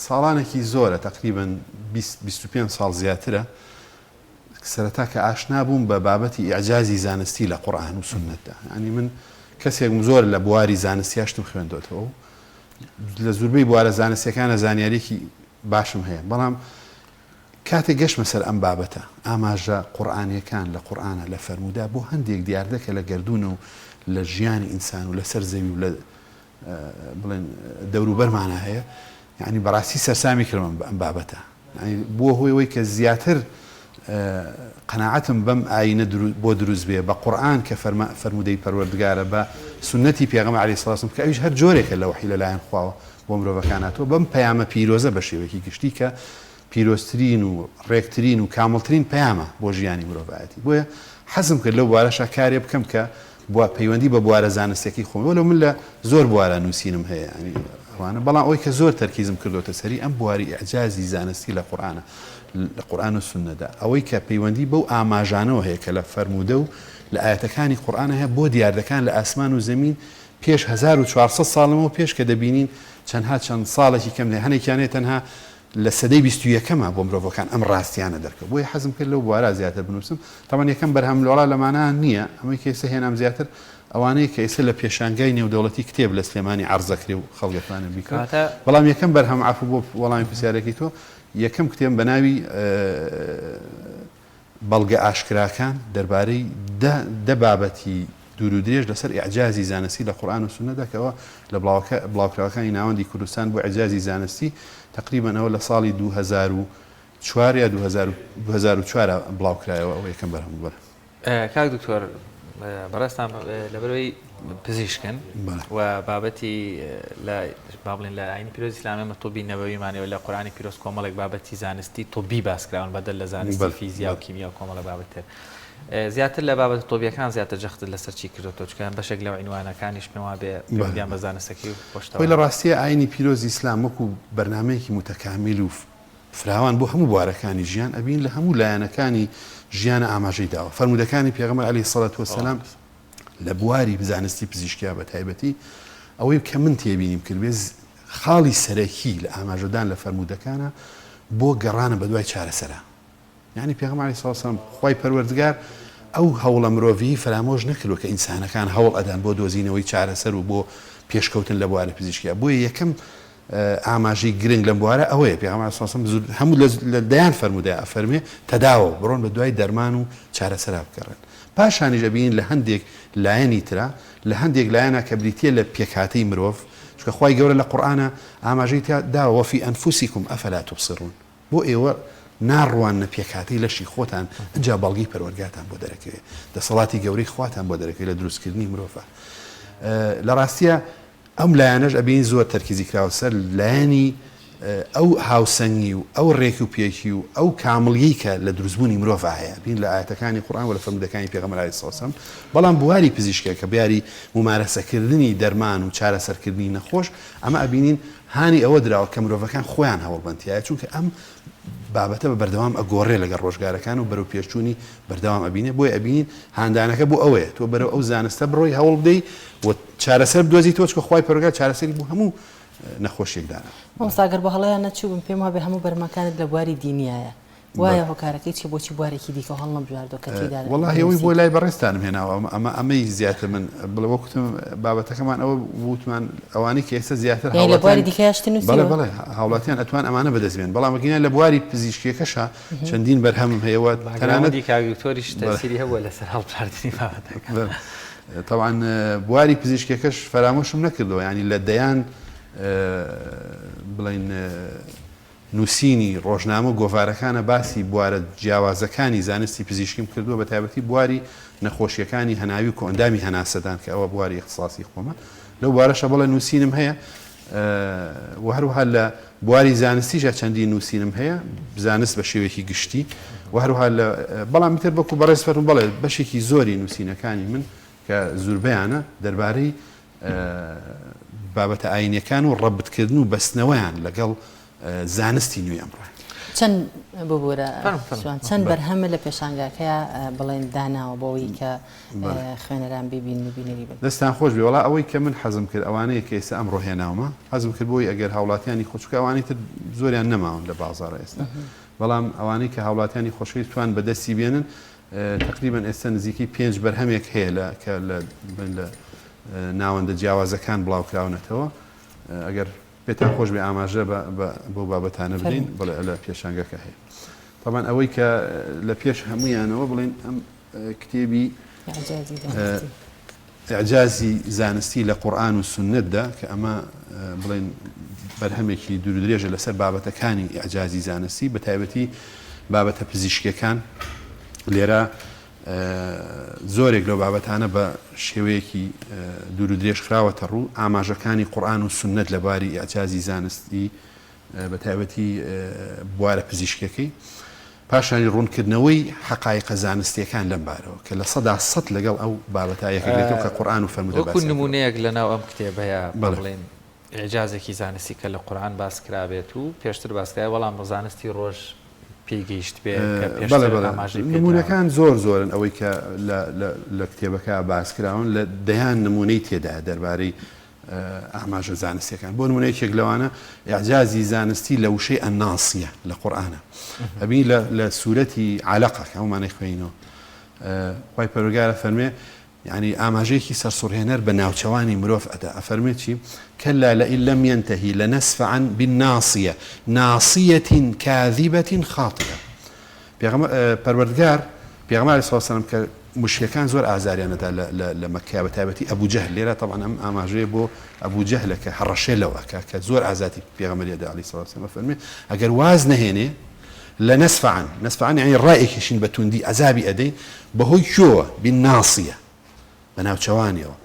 ساڵانێکی زۆرە تەقریبەن 20 25 ساڵ زیاترە سەرەتا کە ئاشنا بووم بە بابەتی ئیعجازی زانستی لە قورئان و سوننەتدا یانی من کەسێکم زۆر لە بواری زانستیا شتم خوێندۆتەوە و لە زوربەی بوارە زانستیەکانە زانیاریەکی باشم هەیە بەڵام کاتێک گەشتمە سەر ئەم بابەتە ئاماژە قورئانیەکان لە قورئانە لە فەرموودە بۆ هەندێک دیاردە کە لە گەردوونە و لە ژیانی ئینسان و لەسەر زەوی و لە بڵێن دەوروبەرمانە هەیە یعنی بەڕاستی سەرسامی کردم ئەم بابەتە یعنی بووە هۆی ئەوەی کە زیاتر. قەناعەتم بەم ئایینە بۆ دروست بێ، بە قورئان کە فەرموودەی پەروەردگارە، بە سوننەتی پێغەمبەر علیە الصلوە والسلام کە ئەویش هەر جۆرێکە لە وەحی لەلایەن خواوە بۆ مرۆڤەکان هاتووە، بەم پەیامە پیرۆزە بە شێوەیەکی گشتی کە پیرۆزترین و ڕێکترین و کامڵترین پەیامە بۆ ژیانی مرۆڤایەتی. بۆیە حەزم کرد لەو بوارەشا کارێ بکەم کە پەیوەندی بە بوارە زانستیەکەی خۆم وەلو من لە زۆر بوارا نووسینم هەیە یانی ئەوانە بەڵام ئەوەی کە زۆر تەرکیزم کردۆتە سەری ئەم بواری ئیعجازی زانستی لە قورئانە لە قورئان و سوننەدا ئەوەی کە پەیوەندی بەو ئاماژانەوە هەیە کە لە فەرموودە و لە ئایەتەکانی قورئانە هەیە بۆ دیاردەکان لە ئاسمان و زەمین پێش 1400 ساڵ لەمەو پێش کە دەبینین چەندها چەند ساڵێکی کەم لێ هەنێکیان هەیە تەنها لە سەدەی 21ەمە بۆ مرۆڤەکان ئەم ڕاستیانە دەرکەوت بۆیە حەزم کرد لەو بوارە زیاتر بنووسم تەبعەن یەکەم بەرهەم لۆڵا لەمانە نییە ئەمەی کە ئێستا هێنام زیاتر ئەوانەیە کە ئێستا لە پێشانگای نێودەوڵەتی کتێب لە سلێمانی عەرز دەکرێ و خەڵک دەتوانێت بیکڕن کەواتە بەڵام یەکەم بەرهەم عەفو بۆ وەڵامی پرسیارەکەی تۆ یەکەم کتێبم بە ناوی بەڵگە ئاشکراکان دەربارەی دە دە بابەتی دوور و درێژ لەسەر ئیعجازی زانستی لە قورئان و سوننەدا کە ئەوە لە بڵاوەکە بڵاوکراوەکانی ناوەندی کوردستان بۆ ئیعجازی زانستی تەقریبەن ئەوە لە ساڵی 2004 یا 2004 بڵاوکرایەوە ئەوە یەکەم بەرهەم بوو بەڵێ. کاک دکتۆر بەڕێزتان لەبەرئەوەی پزیشکن و بابەتی لە با بڵێن لە ئاینی پیرۆز ئیسلامی ئەمە طبی نەبەویمان هەیە و لە قورئانی پیرۆز کۆمەڵێک بابەتی زانستی طبی باس کراون بەدەر لە زانستی فیزیا و کیمیا و کۆمەڵە بابەت تر زیاتر لە بابەتە طبیەکان زیاتر جەختت لەسەر چی کردۆتەوە چونکە بەشێک لەو عینوانەکانیش پێم وابێ پەیوەندیان بە زانستەکەی و خۆشتەوە خۆی لە ڕاستیە ئاینی پیرۆزی ئیسلام وەکو بەرنامەیەکی موتەکامیل و فراوان بۆ هەموو بوارەکانی ژیان ئەبین لە هەموو لایەنەکانی ژیانە ئاماژەی داوە فەرموودەکانی پێغەمبەر علیە الصلوة والسلام لە بواری زانستی پزیشکیا بە تایبەتی ئەوەی کە من تێبینیم کردبێ خاڵی سەرەکی لە ئاماژەدان لە فەرموودەکانە بۆ گەڕانە بەدوای چارەسەرە یانی پێغەمبەر علیە الصلوة والسلام خوای پەروەردگار ئەو هەوڵە مرۆڤیی فەرامۆش نەکردوە کە ئینسانەکان هەوڵ ئەدان بۆ دۆزینەوەی چارەسەر و بۆ پێشکەوتن لە بواری پزیشکیا بۆیە یەکەم ئاماژەی گرنگ لەم بوارە ئەوەیە پێغەمبەر صلی اللە علیە و سلم هەموو لە دەیان فەرموودەیا ئەفەرموێ تەداوەو بڕۆن بە دوای دەرمان و چارەسەرا بگەڕێن پاشانیش ئەبینین لە هەندێک لایەنی ترا لە هەندێک لایەنا کە بریتیە لە پێکهاتەی مرۆڤ چونکە خوای گەورە لە قورئانا ئاماژەی داوە وفی انفسکم افلا تبصرون بۆ ئێوە ناڕواننە پێکهاتەی لەشی خۆتان ئنجا بەڵگەی پەروەرگارتان بۆ دەرەکەوێ دەسەڵاتی گەورەی خواتان بۆ دەرەکەوێ لە دروستکردنی مرۆڤا لە ڕاستیا ئەم لایەنەش ئەبینین زۆر تەرکیزی کراوە سەر لایەنی ئەو هاوسەنگی و ئەو ڕێک و پێکی و ئەو کامڵیەی کە لە دروستبوونی مرۆڤا هەیە بین لە ئایەتەکانی قورئان و لە فەرموودەکانی پێغەمبەر علیە الصلوة والسلام بەڵام بواری پزیشکە کە بیاری مومارەسەکردنی دەرمان و چارەسەرکردنی نەخۆش ئەمە ئەبینین هانی ئەوە دراوە کە مرۆڤەکان خۆیان هەوڵبەن تیایا چونکە ئەم بابەتە بە بەردەوام ئەگۆڕێ لەگەڵ ڕۆژگارەکان و بەرەو پێشچوونی بەردەوام ئەبینێ بۆیە ئەبینین هاندانەکە بۆ ئەوەیە تۆ بەرەو ئەو زانستە بڕۆی هەوڵ بدەی و چارەسەر بدۆزیتەوە چونکە خوای پەروەردگار چارەسەری بۆ هەموو نەخۆشیەک دانا. مامۆستا گەر بە هەڵەیا نەچووبم پێم وابێ هەموو بەرهەمەکانت لە بواری دینیایە وایە هۆکارەکەی چیە بۆچی بوارێکی دیکەو هەڵنەبژاردوە کە تێیدا وەڵاهی ئەوەی بۆ نووسیت؟ لای بەڕێزتانم هێناوە ئەمە ئەمە ئەمەی زیاتر من بڵێ وەک وتم بابەتەکەمان ئەوە وتمان ئەوانەی کە ئێستا زیاتر یانی لە هاوڵاتیان بواری دیکەیا شتت بەڵێ نووسیوە؟ بەڵێ هاوڵاتیان ئەتوان ئەمانە بەدەست بێن بەڵام ئەگینا لە بواری پزیشکیەکەشا چەندین بەرهەمم هەیە و تەنانەت باکگراوندی کاک دکتۆریش بەڵێ تەئسیری هەبووە لەسەر هەڵبژاردنی بابەتەکە. بەڵێ تەبعەن بواری پزیشکیەکەش فەرامۆشم نەکردەوە یانی لە دەیان بڵێین نووسینی ڕۆژنامە و گۆڤارەکانە باسی بوارە جیاوازەکانی زانستی پزیشکیم کردووە بە تایبەتی بواری نەخۆشییەکانی هەناوی و کۆئەندامی هەناسەدان کە ئەوە بواری ئیختساسی خۆمە لەو بوارەشە بەڵێ نووسینم هەیە و هەروەها لە بواری زانستیشا چەندین نووسینم هەیە زانست بە شێوەیەکی گشتی و هەروەها لە بەڵام ئیتر وەکو بەڕێز فەرموو بەڵێ بەشێکی زۆری نووسینەکانی من کە زوربەیانە دەربارەی بابەتە ئاینیەکان و ڕەبتکردن و بەستنەوەیان لەگەڵ زانستی نوێی ئەمڕۆ. چەند ببورە شوان چەند بەرهەمە لە پێشانگاکەیا بڵێن داناوە بۆ ئەوەی کە خوێنەران بیبینن و بینەری بن؟ دەستتان خۆش بێ وەڵا ئەوەی کە من حەزم کرد ئەوانەیە کە ئێستا ئەمڕۆ هێناومە حەزم کرد بۆی ئەگەر هاوڵاتیانی خۆ چونکە ئەوانەی تر زۆریان نەماون لە بازاڕ ئێستا بەڵام ئەوانەی کە هاوڵاتیانی خۆشەویست توان بەدەستی بێنن تەقریبەن ئێستا نزیکەی پێنج بەرهەمێک هەیە لە کە لە لە ناوەندە جیاوازەکان بڵاوکراونەتەوە ئەگەر پێتان خۆش بێ ئاماژە بە بەو بابەتانە بدەین بڵێ لە پێشانگەکە هەیە تەبعەن ئەوەی کە لە پێش هەمویانەوە بڵێن ئەم کتێبی ئیعجازی زانستی لە قورئان و سوننەتدا کە ئەمە بڵێن بەرهەمێکی دوورودرێژە لەسەر بابەتەکانی ئیعجازی زانستی بە تایبەتی. بابەتە پزیشکیەکان لێرە زۆرێک لەو بابەتانە بە شێوەیەکی دوور و درێژ خراوەتە ڕوو، ئاماژەکانی قورئان و سوننەت لە بواری ئیعجازی زانستی بە تایبەتی بوارە پزیشکیەکەی، پاشانی ڕوونکردنەوەی حەقایقە زانستیەکان لەم بارەوە کە 100% لەگەڵ ئەو بابەتە یەکەگرێتەوە کە قورئان و فەرموودە وەکو باسیان کردووە. نموونەیەک لەناو ئەم کتێبەیا بەڵێ. بڵێین ئیعجازێکی زانستی کە لە قورئان باس کرابێت و پێشتر باس کرابێت بەڵام زانستی ڕۆژ پێی گەیشتبێ کە بەڵێ پێشتر بەڵێ ئاماژەی پێ دراوە. نموونەکان زۆر زۆرن ئەوەی کە لە لە لە کتێبەکە باس کراون لە دەیان نموونەی تێدایە دەربارەی ئاماژە زانستیەکان بۆ نمونە یەکێک لەوانە ئیعجازی زانستی لە وشەی الناصیە لە قورئانە ئەبینی لە لە سورەتی عەلەقە کە هەموومان ئەیخوێنینەوە خوای پەروەردگار ئەفەرمێ یعنی ئاماژەیەکی سەرسوڕهێنەر بە ناوچەوانی مرۆڤ ئەدا ئەفەرمێ چی کلا لئن لم ينتهي لنسفعا بالناصية ناصية كاذبة خاطئة پێغەمبەر پەروەردگار پێغەمبەر علیە الصلوة والسلام کە موشریکەکان زۆر ئازاریان ئەدا لە لە لە مەککە بە تایبەتی ئەبو جەهل لێرە تەبعەن ئەم ئاماژەیە بۆ ئەبو جەهلە کە هەڕەشەی لەو ئەکا کە زۆر ئازاتی پێغەمبەری ئەدا علیە الصلوة والسلام ئەفەرموێ ئەگەر واز نەهێنێ لنسفعا نسفعا یعنی ڕایئەکێشین بە توندی عەزابی ئەدەین بەهۆی کوێوە بالناصیە بە ناوچەوانیەوە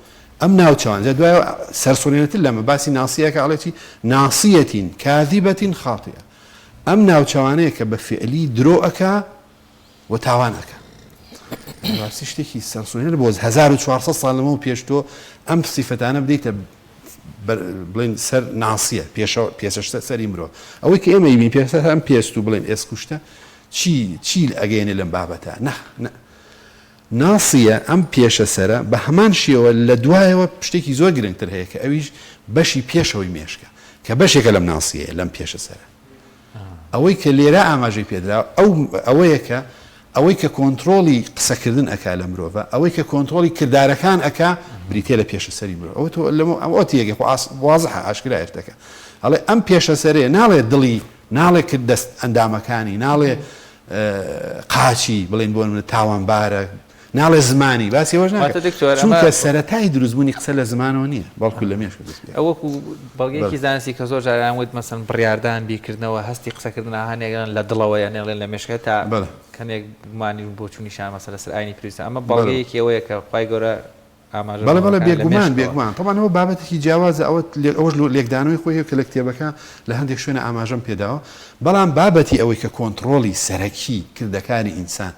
ئەم ناوچەوان جا دوایەوە سەرسوڕێنەتر لەمە باسی ناسیەکە ئەڵێ چی ناسیەتین کاذبەتین خاطئە ئەم ناوچەوانەیە کە بە فعلی درۆ ئەکا و تاوان ئەکا ڕاستی شتێکی سەرسوڕێنەر بۆ 1400 ساڵ لەمەو پێش تۆ ئەم سیفەتانە بدەیتە بڵێن سەر ناسیە پێشەوە پێسەشتە سەری مرۆ ئەوەی کە ئێمە ئیبین پێسەر ئەم پێست و بڵێن ئێسکوشتە چی چی ئەگەیەنێ لەم بابەتە نە نە ناسیە، ئەم پێشە سەرە، بە هەمان شێوە لە دوایەوە شتێکی زۆر گرنگتر هەیە کە ئەویش بەشی پێشەوەی مێشکە کە بەشێکە لەم ناسیەیە، لەم پێشە سەرە. ئەوەی کە لێرە ئاماژەی پێدراوە ئەو ئەوەیە کە ئەوەی کە کۆنترۆڵی قسەکردن ئەکا لە مرۆڤە، ئەوەی کە کۆنترۆڵی کردارەکان ئەکا بریتیە لە پێشە سەری مرۆڤ. ئەوە تۆ لەمە ئەوە تێگەی خۆ ئاس وازحە ئاشکرایە شتەکە. ئەڵێ ئەم پێشە سەرەیە ناڵێ دڵی ناڵێ کرد دەست ئەندامەکانی ناڵێ قاچی بڵێن بۆ نمونە تاوانبارە ناڵێ زمانی باسی ئەوەش ناکات واتە دکتۆر ئەمە چونکە سەرەتای دروستبوونی قسە لە زمانەوە نییە بەڵکو لە مێشک دەست پێ ئەو وەکو بەڵگەیەکی بەڵێ. زانستی کە زۆر جاران وت مەسەن بڕیاردان بیرکردنەوە هەستی قسەکردن هەنێک لە دڵەوە یان نێڵێن لە مێشکە تا بەڵێ. کەمێک گومانی و بۆچوونیشیان مەسەن لەسەر ئاینی پێویستە ئەمە بەڵێ. بەڵگەیەکی ئەوەیە کە خوای گەورە ئاماژە بەڵێ بەڵێ بەوە لە بێگومان مێشکەوە. بێگومان تەبعەن ئەوە بابەتێکی جیاوازە ئەوە ئەوەش لێکدانەوەی خۆی هەیە کە لە کتێبەکە لە هەندێک شوێنە ئاماژەم پێداوە بەڵام بابەتی ئەوەی کە کۆنتڕۆڵی سەرەکی کردەکانی ئینسان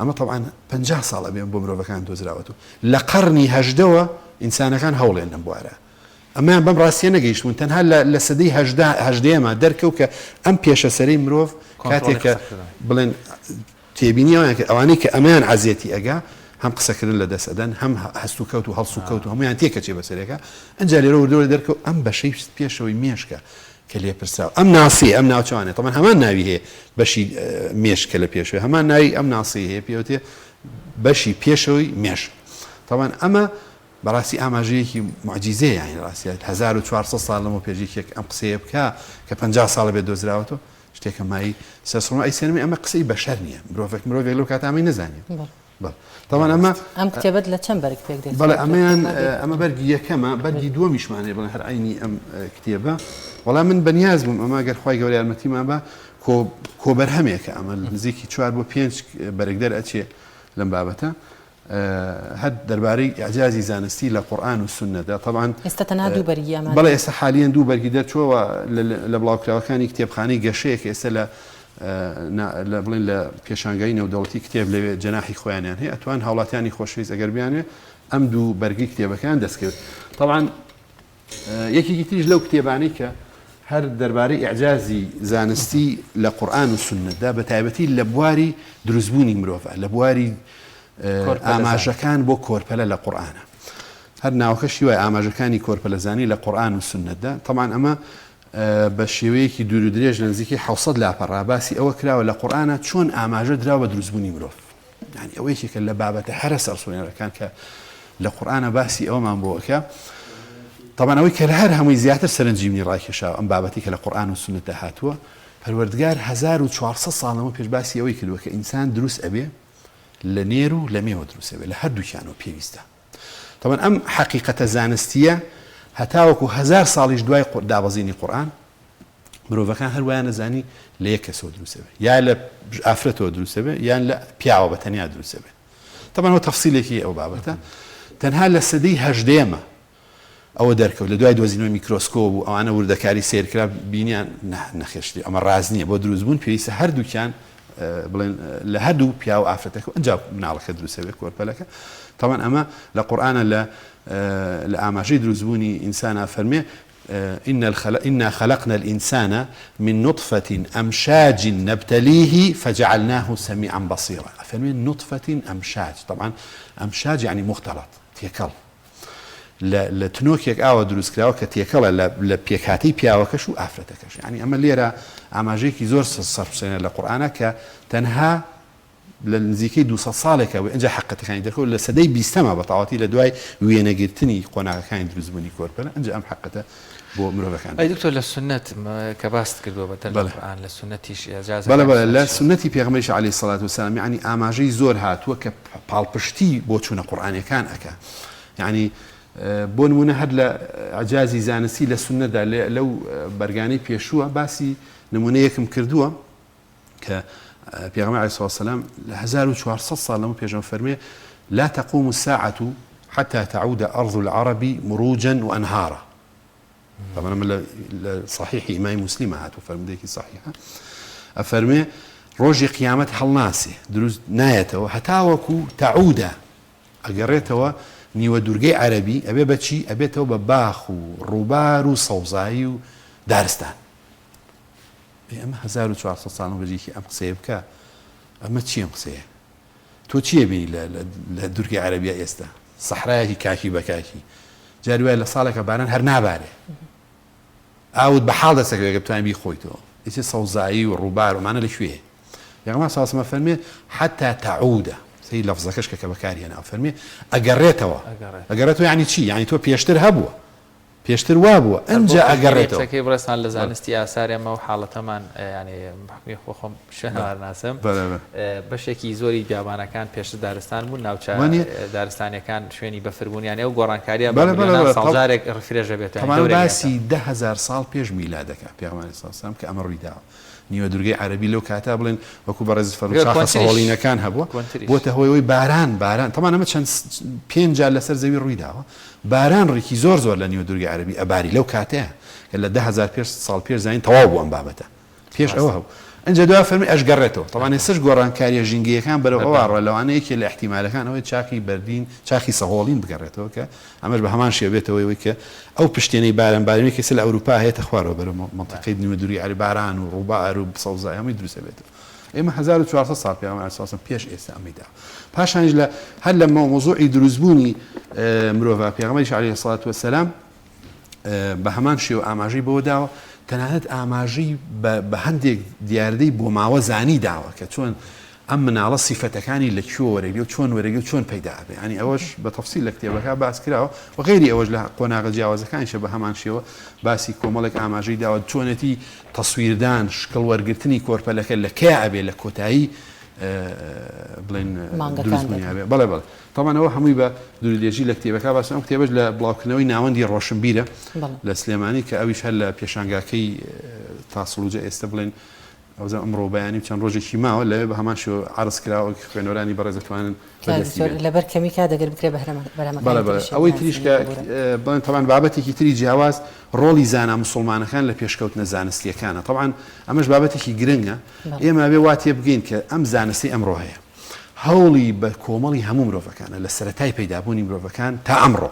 ئەمە تەبعەن 50 ساڵ ئەبێ بۆ مرۆڤەکان دۆزراوەتەوە لە قەڕنی هەژدەوە ئینسانەکان هەوڵێن لەم بوارە ئەمەیان بەم ڕاستیە نەگەیشتبوون تەنها لە لە سەدەی هەژدە هەژدەیەما دەرکەوت کە ئەم پێشەسەرەی مرۆڤ کۆنتڕۆڵی کاتێک کە قسەکردن. بڵێن تێبینی ئەویان کرد ئەوانەی کە ئەمەیان عەزێتی ئەگا هەم قسەکردن لە دەست ئەدەن هەم هەستوکەوت و هەڵسوکەوت و هەموویان تێکەچێ بەسەرێکا ئنجا لێرە وردە وردە دەرکەوت ئەم بەشەی پێشەوەی مێشکە کە لێپرسراو ئەم ناسیە ئەم ناوچەوانێ تەبعەن هەمان ناوی هەیە بەشی مێشک کە لە پێشەوەی هەمان ناوی ئەم ناسیە هەیە پێوتێ بەشی پێشەوەی مێشک تەبعەن ئەمە بەڕاستی ئاماژەیەکی موعجیزەیە یانی ڕاستیات 1400 ساڵ لەمەو پێش یەکێک ئەم قسەیە بکا کە 50 ساڵە بێت دۆزراوەتەوە شتێکە مایەی سەرسوڕمان ئەی سێنمی ئەمە قسەی بەشەر نییە مرۆڤێک مرۆڤێک لەو کاتە ئەمەی نەزانیوە بەڵێ تەبعەن ئەمە ئەم کتێبەت لە چەند بەرگ پێک دێت؟ بەڵێ ئەمەیان ئەمە بەرگی یەکەمە بەرگی دووەمیشمان هەیە بڵێ هەر عەینی ئەم کتێبە وەڵا من بەنیاز بووم ئەمە گەر خوای گەورە یارمەتیمان با کۆ کۆبەرهەمێکە ئەمە نزیکی چوار بۆ پێنج بەرگ دەرئەچێ لەم بابەتە هەر دەربارەی ئیعجازی زانستی لە قورئان و سوننەدا تەبعەن ئێستا تەنها دوو بەرگی ئەمانە بەڵێ ئێستا حالیەن دوو بەرگی دەرچووە و لە بڵاوکراوەکانی کتێبخانەی گەشەیە کە ئێستا لە لە بڵێن لە پێشانگای نێودەوڵەتی کتێب لەوێ جەناحی خۆیانیان هەیە ئەتوان هاوڵاتیانی خۆشەویست ئەگەر بیانوێ ئەم دوو بەرگی کتێبەکەیان دەستکەوێت تەبعەن یەکێکی تریش لەو کتێبانەی کە هەر دەربارەی ئیعجازی زانستی لە قورئان و سوننەتدا بە تایبەتی لە بواری دروستبوونی مرۆڤە لە بواری ئاماژەکان بۆ کۆرپەلە لە قورئانە هەر ناوەکەشی وای ئاماژەکانی کۆرپەلەزانی لە قورئان و سوننەتدا تەبعەن ئەمە بە شێوەیەکی دوور و درێژ لە نزیکەی 600 لاپەڕە باسی ئەوە کراوە لە قورئانە چۆن ئاماژە دراوە بە دروستبوونی مرۆڤ یانی ئەوە یەکێکە لە بابەتە هەرە سەرسوڕهێنەرەکان کە لە قورئانا باسی ئەوەمان بۆ ئەکا تەبعەن ئەوەی کە لە هەر هەمووی زیاتر سەرنجی منی ڕاکێشاوە ئەم بابەتی کە لە قورئان و سوننەتدا هاتووە پەروەردگار 1400 ساڵ لەمە پێش باسی ئەوەی کردووە کە ئینسان دروست ئەبێ لە نێر و لە مێوە دروست ئەبێ لە هەردووکیانەوە پێویستە تەبعەن ئەم حەقیقەتە زانستیە هەتاوەکو هەزار ساڵیش دوای دابەزینی قورئان. مرۆڤەکان هەر وایان ئەزانی لە یەک کەسەوە دروست ئەبێ یا لە ئافرەتەوە دروست ئەبێ یان لە پیاوە بە تەنیا دروست ئەبێ تەبعەن ئەوە تەفسیلێکی ئەو بابەتە تەنها لە سەدەی هەژدەیەمە ئەوە دەرکەوت لە دوای دۆزینەوەی میکرۆسکۆب و ئەوانە وردەکاری سەیر کرا بینیان نەخێر شتی ئەمە ڕاست نییە بۆ دروست بوون پێویستە هەردووکیان بڵێن لە هەردوو پیاو ئافرەتەکە ئەنجا مناڵەکە دروستە بێ کۆرپەلەکە تەبعەن ئەمە لە قورئانە لە لە ئاماژەی دروستبوونی ئینسانا فەرمێ انا خلقنا الانسان من نطفە امشاج نبتلیه فجعلناه سمیعا بصیرا ئەفەرمێ نطفە امشاج طبعا امشاج یعنی مختلط تێکەڵ لە لە تنۆکێک ئاوە دروست کراوە کە تێکەڵە لە لە پێکهاتەی پیاوەکەش و ئافرەتەکەش یعنی ئەمە لێرە ئاماژەیەکی زۆر سەرسوڕهێنەرە لە قورئانە کە تەنها لە نزیکەی 200 ساڵێکە و ئینجا حەقیقەتەکانی دەرکەوت لە سەدەی بیستەما بە تەواوەتی لە دوای وێنەگرتنی قۆناغەکانی دروستبوونی کۆرپەلە ئینجا ئەم حەقیقەتە بۆ مرۆڤەکان ئەی دکتۆر لە سوننەت کە باست کردووە بەتەر لە قورئان لە سوننەتیش ئیعجازەکانی بەڵێ بەڵێ لە سوننەتی پێغەمبەریش علیە الصلوة والسلام یەعنی ئاماژەی زۆر هاتووە کە پاڵپشتی بۆچوونە قورئانیەکان ئەکا یەعنی بۆ نموونە هەر لە ئیعجازی زانستی لە سوننەتدا لەو بەرگانەی پێشووە باسی نموونەیەکم کردووە کە پێغەمبەر علیە الصلوة والسلام لە 1400 ساڵ لەمە پێشەوە فەرمێ لا تقوم الساعة حتى تعود أرض العرب مروجا وأنهارا طبعا ئەمە لە صحیحی ئیمامی مسلمە هاتووە فەرمودەیەکی صحیحە ئەفەرمێ ڕۆژی قیامەت هەڵناسێ دروست نایەتەوە هەتاوەکو تەعودە ئەگەڕێتەوە نیوە دوورگەی عەربی ئەبێ بەچی ئەبێتەوە بە باخ و ڕووبار و سەوزایی و دارستان ئەی ئەمە 1400 ساڵ بەجێکی ئەم قسەیە بکە ئەمە چی ئەم قسەیە تۆ چی ئەبینی لە لە دورگەی عەرەبیا ئێستا؟ سەحرایەکی کاکی بە کاکی. جاری وایە لە ساڵێکا باران هەر نابارێ. ئاوت بە حاڵ دەست ئەکەوێ گەر بتوانی بیخۆیتەوە. ئیتر سەوزایی و ڕووبار و ئەمانە لە کوێیە؟ پێغەمبەر صلی اللە علیە و سلم فەرمووی حتی تعود سەیر لەفزەکەش کە کە بەکاری هێناوە فەرمووی ئەگەڕێتەوە. ئەگەڕێتەوە یانی چی؟ یانی تۆ پێشتر هەبووە. پێشتر وابووە هەر بۆ ئنجا پشتگیری ئەگەڕێتەوە. قسەکەی بەڕێزتان لە زانستی ئاسار ئێمە ئەو حاڵەتەمان یانی بە حوکمی خۆ خۆم شوێنەوارناسم بەڵێ بەڵێ. بەشێکی زۆری بیابانەکان پێشتر دارستان بوون ناوچە وانیە؟ دارستانیەکان شوێنی بەفر بوون یانی ئەو گۆڕانکاریە بە بەڵێ بەڵێ ملیۆنان بەڵێ ساڵ تەب جارێک refresh ئەبێتەوە یانی تەبعەن دەورێک باسی ئەکا. 10000 ساڵ پێش میلاد دەکا پێغەمبەر علیە الصلوة والسلام کە ئەمە ڕووی داوە. نیوە دورگەی عەرەبی لەو کاتە بڵێن وەکو بەڕێزت فەرموو گەر چاخە کۆنتریش سەهۆڵینەکان هەبووە کۆنتریش. بۆتە هۆی ئەوەی باران باران تەبعەن ئەمە چەند پێنج جار لەسەر زەوی ڕووی داوە باران ڕێکی زۆر زۆر لە نیوە دورگەی عەرەبی ئەباری لەو کاتەیە کە لە 10000 پێش ساڵ پێش زایین تەواو بوو ئەم بابەتە پێش ئەوە هەبوو ئەنجا دوا فەرمی ئەشگەڕێتەوە تەبعەن ئێستاش گۆڕانکاریە ژینگەیەکان بەرەو ئەوە ڕۆ لەوانەیە یەکێ لە ئیحتیمالەکان ئەوەیە چاخی بەردین چاخی سەهۆڵین بگەڕێتەوە کە ئەمەش بە هەمان شێوە بێتەوە ئەوەی کە ئەو پشتێنەی باران بارینەی کە ئێستا لە ئەوروپا هەیەتە خوارەوە بەرەو مەنتیقەی نیوە دووری عەرەبی باران و ڕووبار و سەوزایی هەمووی دروست ئەبێتەوە ئێمە 1400 ساڵ پێغەمبەر علیه السلام پێش ئێستا ئەمەی داوە پاشانیش لە هەر لە مەوزوعی دروستبوونی مرۆڤ پێغەمبەریش علیه الصلاة والسلام بە هەمان شێوە ئاماژەی بەوە داوە، تەنانەت ئاماژەی بە هەندێک دیاردەی بۆماوە زانی داوە کە چۆن ئەم مناڵە سیفەتەکانی لە کوێ وەرەگرێ و چۆن وەرەگرێ و چۆن پەیدا ئەبێ یانی ئەوەش بە تەفسیل لە کتێبەکە باس کراوە و غەیری ئەوەش لە قۆناغە جیاوازەکانیشە بە هەمان شێوە باسی کۆمەڵێک ئاماژەی داوە چۆنێتی تەسویردان شکڵ وەرگرتنی کۆرپەلەکە لە کەیا ئەبێ لە کۆتایی بڵێن دروستبوونی ئەبێ بەڵێ بەڵێ تەبعەن ئەوە هەمووی بە دوورودرێژی لە کتێبەکە باس ئەم کتێبەش لە بڵاوکردنەوەی ناوەندی ڕۆشنبیرە لە سلێمانی کە ئەویش هەر لە پێشانگاکەی تاسڵوجە ئێستا بڵێن ئەوزە ئەمڕۆ بەیانی و چەند ڕۆژێکی ماوە لەوێ بە هەمان شێوە عەرز کراوە کە خوێنەرانی بەڕێز دەتوانن بەدەستی بێنن. لەبەر کەمی کات ئەگەر بکرێ بەرهەمەکانی بەڵێ بەڵێ تریشیان ئەوەی تریش بناسێنین کە ببورە. بڵێن تەبعەن بابەتێکی تری جیاواز ڕۆڵی زانا موسوڵمانەکان لە پێشکەوتنە زانستییەکانە تەبعەن ئەمەش بابەتێکی گرنگە بەڵێ. ئێمە ئەبێ وا تێبگەین کە ئەم زانستەی ئەمڕۆ هەیە هەوڵی بە کۆمەڵی هەموو مرۆڤەکانە لە سەرەتای پەیدابوونی مرۆڤەکان تا ئەمڕۆ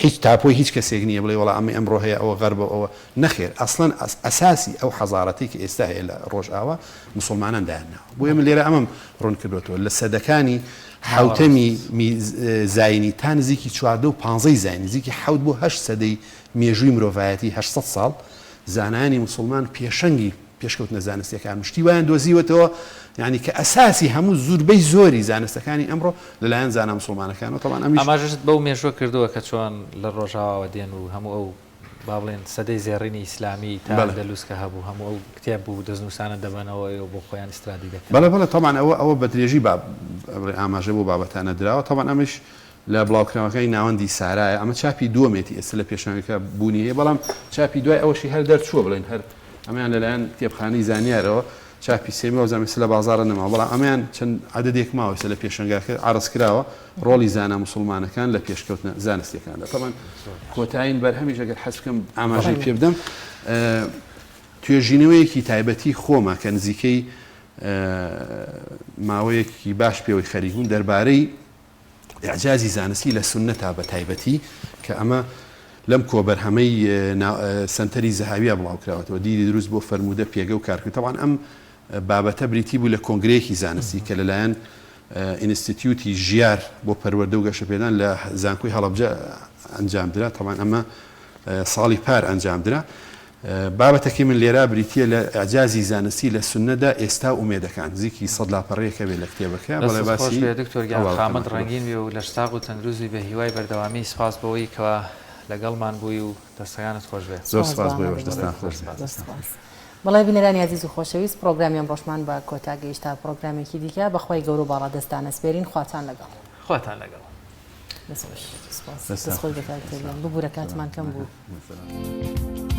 هیچ تاپۆی هیچ کەسێک نییە بڵێ وەڵا ئەمەی ئەمڕۆ هەیە ئەوە غەربە و ئەوە نەخێر ئەسڵەن ئەساسی ئەو حەزارەتەی کە ئێستا هەیە لە ڕۆژئاوا موسوڵمانان دایانناوە بۆیە من لێرە ئەمەم ڕوون کردۆتەوە لە سەدەکانی حەوتەمی زاینی تا نزیکی 14 و پانزەی زاینی نزیکی حەوت بۆ هەشت سەدەی مێژووی مرۆڤایەتی 800 ساڵ زانایانی موسوڵمان پێشەنگی پێشکەوتنە زانستیەکان و شتی وایان دۆزیوەتەوە یانی کە ئەساسی هەموو زوربەی زۆری زانستەکانی ئەمڕۆ لەلایەن زانا موسڵمانەکانەوە تەبعەن ئەمیش. ئاماژەشت بەو مێژووە کردووە کە چۆن لە ڕۆژاواوە دێن و هەموو ئەو با بڵێن سەدەی زێڕینی ئیسلامی تا بەڵێ. ئەندەلوس کە هەبوو هەموو ئەو کتێب و دەستنووسانە دەبەنەوە و بۆ خۆیان ئیسترادی دەکەن. بەڵێ بەڵێ تەبعەن ئەوە ئەوە بە درێژی با بڵێن ئاماژە بەو بابەتانە دراوە تەبعەن ئەمەیش لە بڵاوکراوەکانی ناوەندی سارایە، ئەمە چاپی دووەمێتی ئێستا لە پێشانگەکە بوونی هەیە، بەڵام چاپی دوای ئەوەشی هەر دەرچووە، بڵێن هەر. ئەمەیان لەلایەن کتێبخانەی زانیارەوە چاپی سێمی وابزانم ئێستا لە بازاڕە نەماوە بەڵام ئەمەیان چەند عەدەدێک ماوە ئێستا لە پێشەنگاکە عەرز کراوە ڕۆڵی زانا موسڵمانەکان لە پێشکەوتنە زانستیەکاندا تەبعەن کۆتایین بەرهەمیش ئەگەر حەز بکەم ئاماژەی پێ بدەم توێژینەوەیەکی تایبەتی خۆمە کە نزیکەی ماوەیەکی باش پێوەی خەریک بووم دەربارەی ئیعجازی زانستی لە سوننەتا بە تایبەتی کە ئەمە لەم کۆبەرهەمەی سەنتەری زەهاویە بڵاوکراوەتەوە دیدی دروست بۆ فەرموودە پێگە و کارکرد تەبعەن ئەم بابەتە بریتی بوو لە کۆنگرەیەکی زانستی کە لەلایەن ئینستیتیوتی ژیار بۆ پەروەردە و گەشەپێدان لە زانکۆی هەڵەبجە ئەنجامدرا تەبعەن ئەمە ساڵی پار ئەنجامدرا بابەتەکەی من لێرە بریتییە لە ئیعجازی زانستی لە سوننەدا ئێستا و ئومێدەکان، نزیکی سەد لاپەڕەیەک هەبێ لە کتێبەکە، بەڵێ دەستت خۆش باسی بێ دکتۆر ئەو گیان بابەتەمان قامەت کردووە. ڕەنگین بێ و لەش ساغ و تەندروست بی بە هیوای بەردەوامی سپاس بەوەی کەوا لەگەڵمان بووی و دەستەکانت خۆش بێ. زۆر سپاس بۆ سپاس بۆ ئێوەش ئامادەبوونت. دەستان خۆش بێ. زۆر سپاس. بەڵێ بینەرانی ئازیز و خۆشەویست پڕۆگرامی ئەمڕۆشمان بە کۆتا گەیشت تا پڕۆگرامێکی دیکە بە خوای گەورە و باڵادەستتان ئەسپێرین خواتان لەگەڵ. خواتان لەگەڵ. دەست خۆش سپاس دەستان دەست خۆش خۆش بێ کاک دکتۆر گیان ببورە کاتمان کەم بوو. بێ.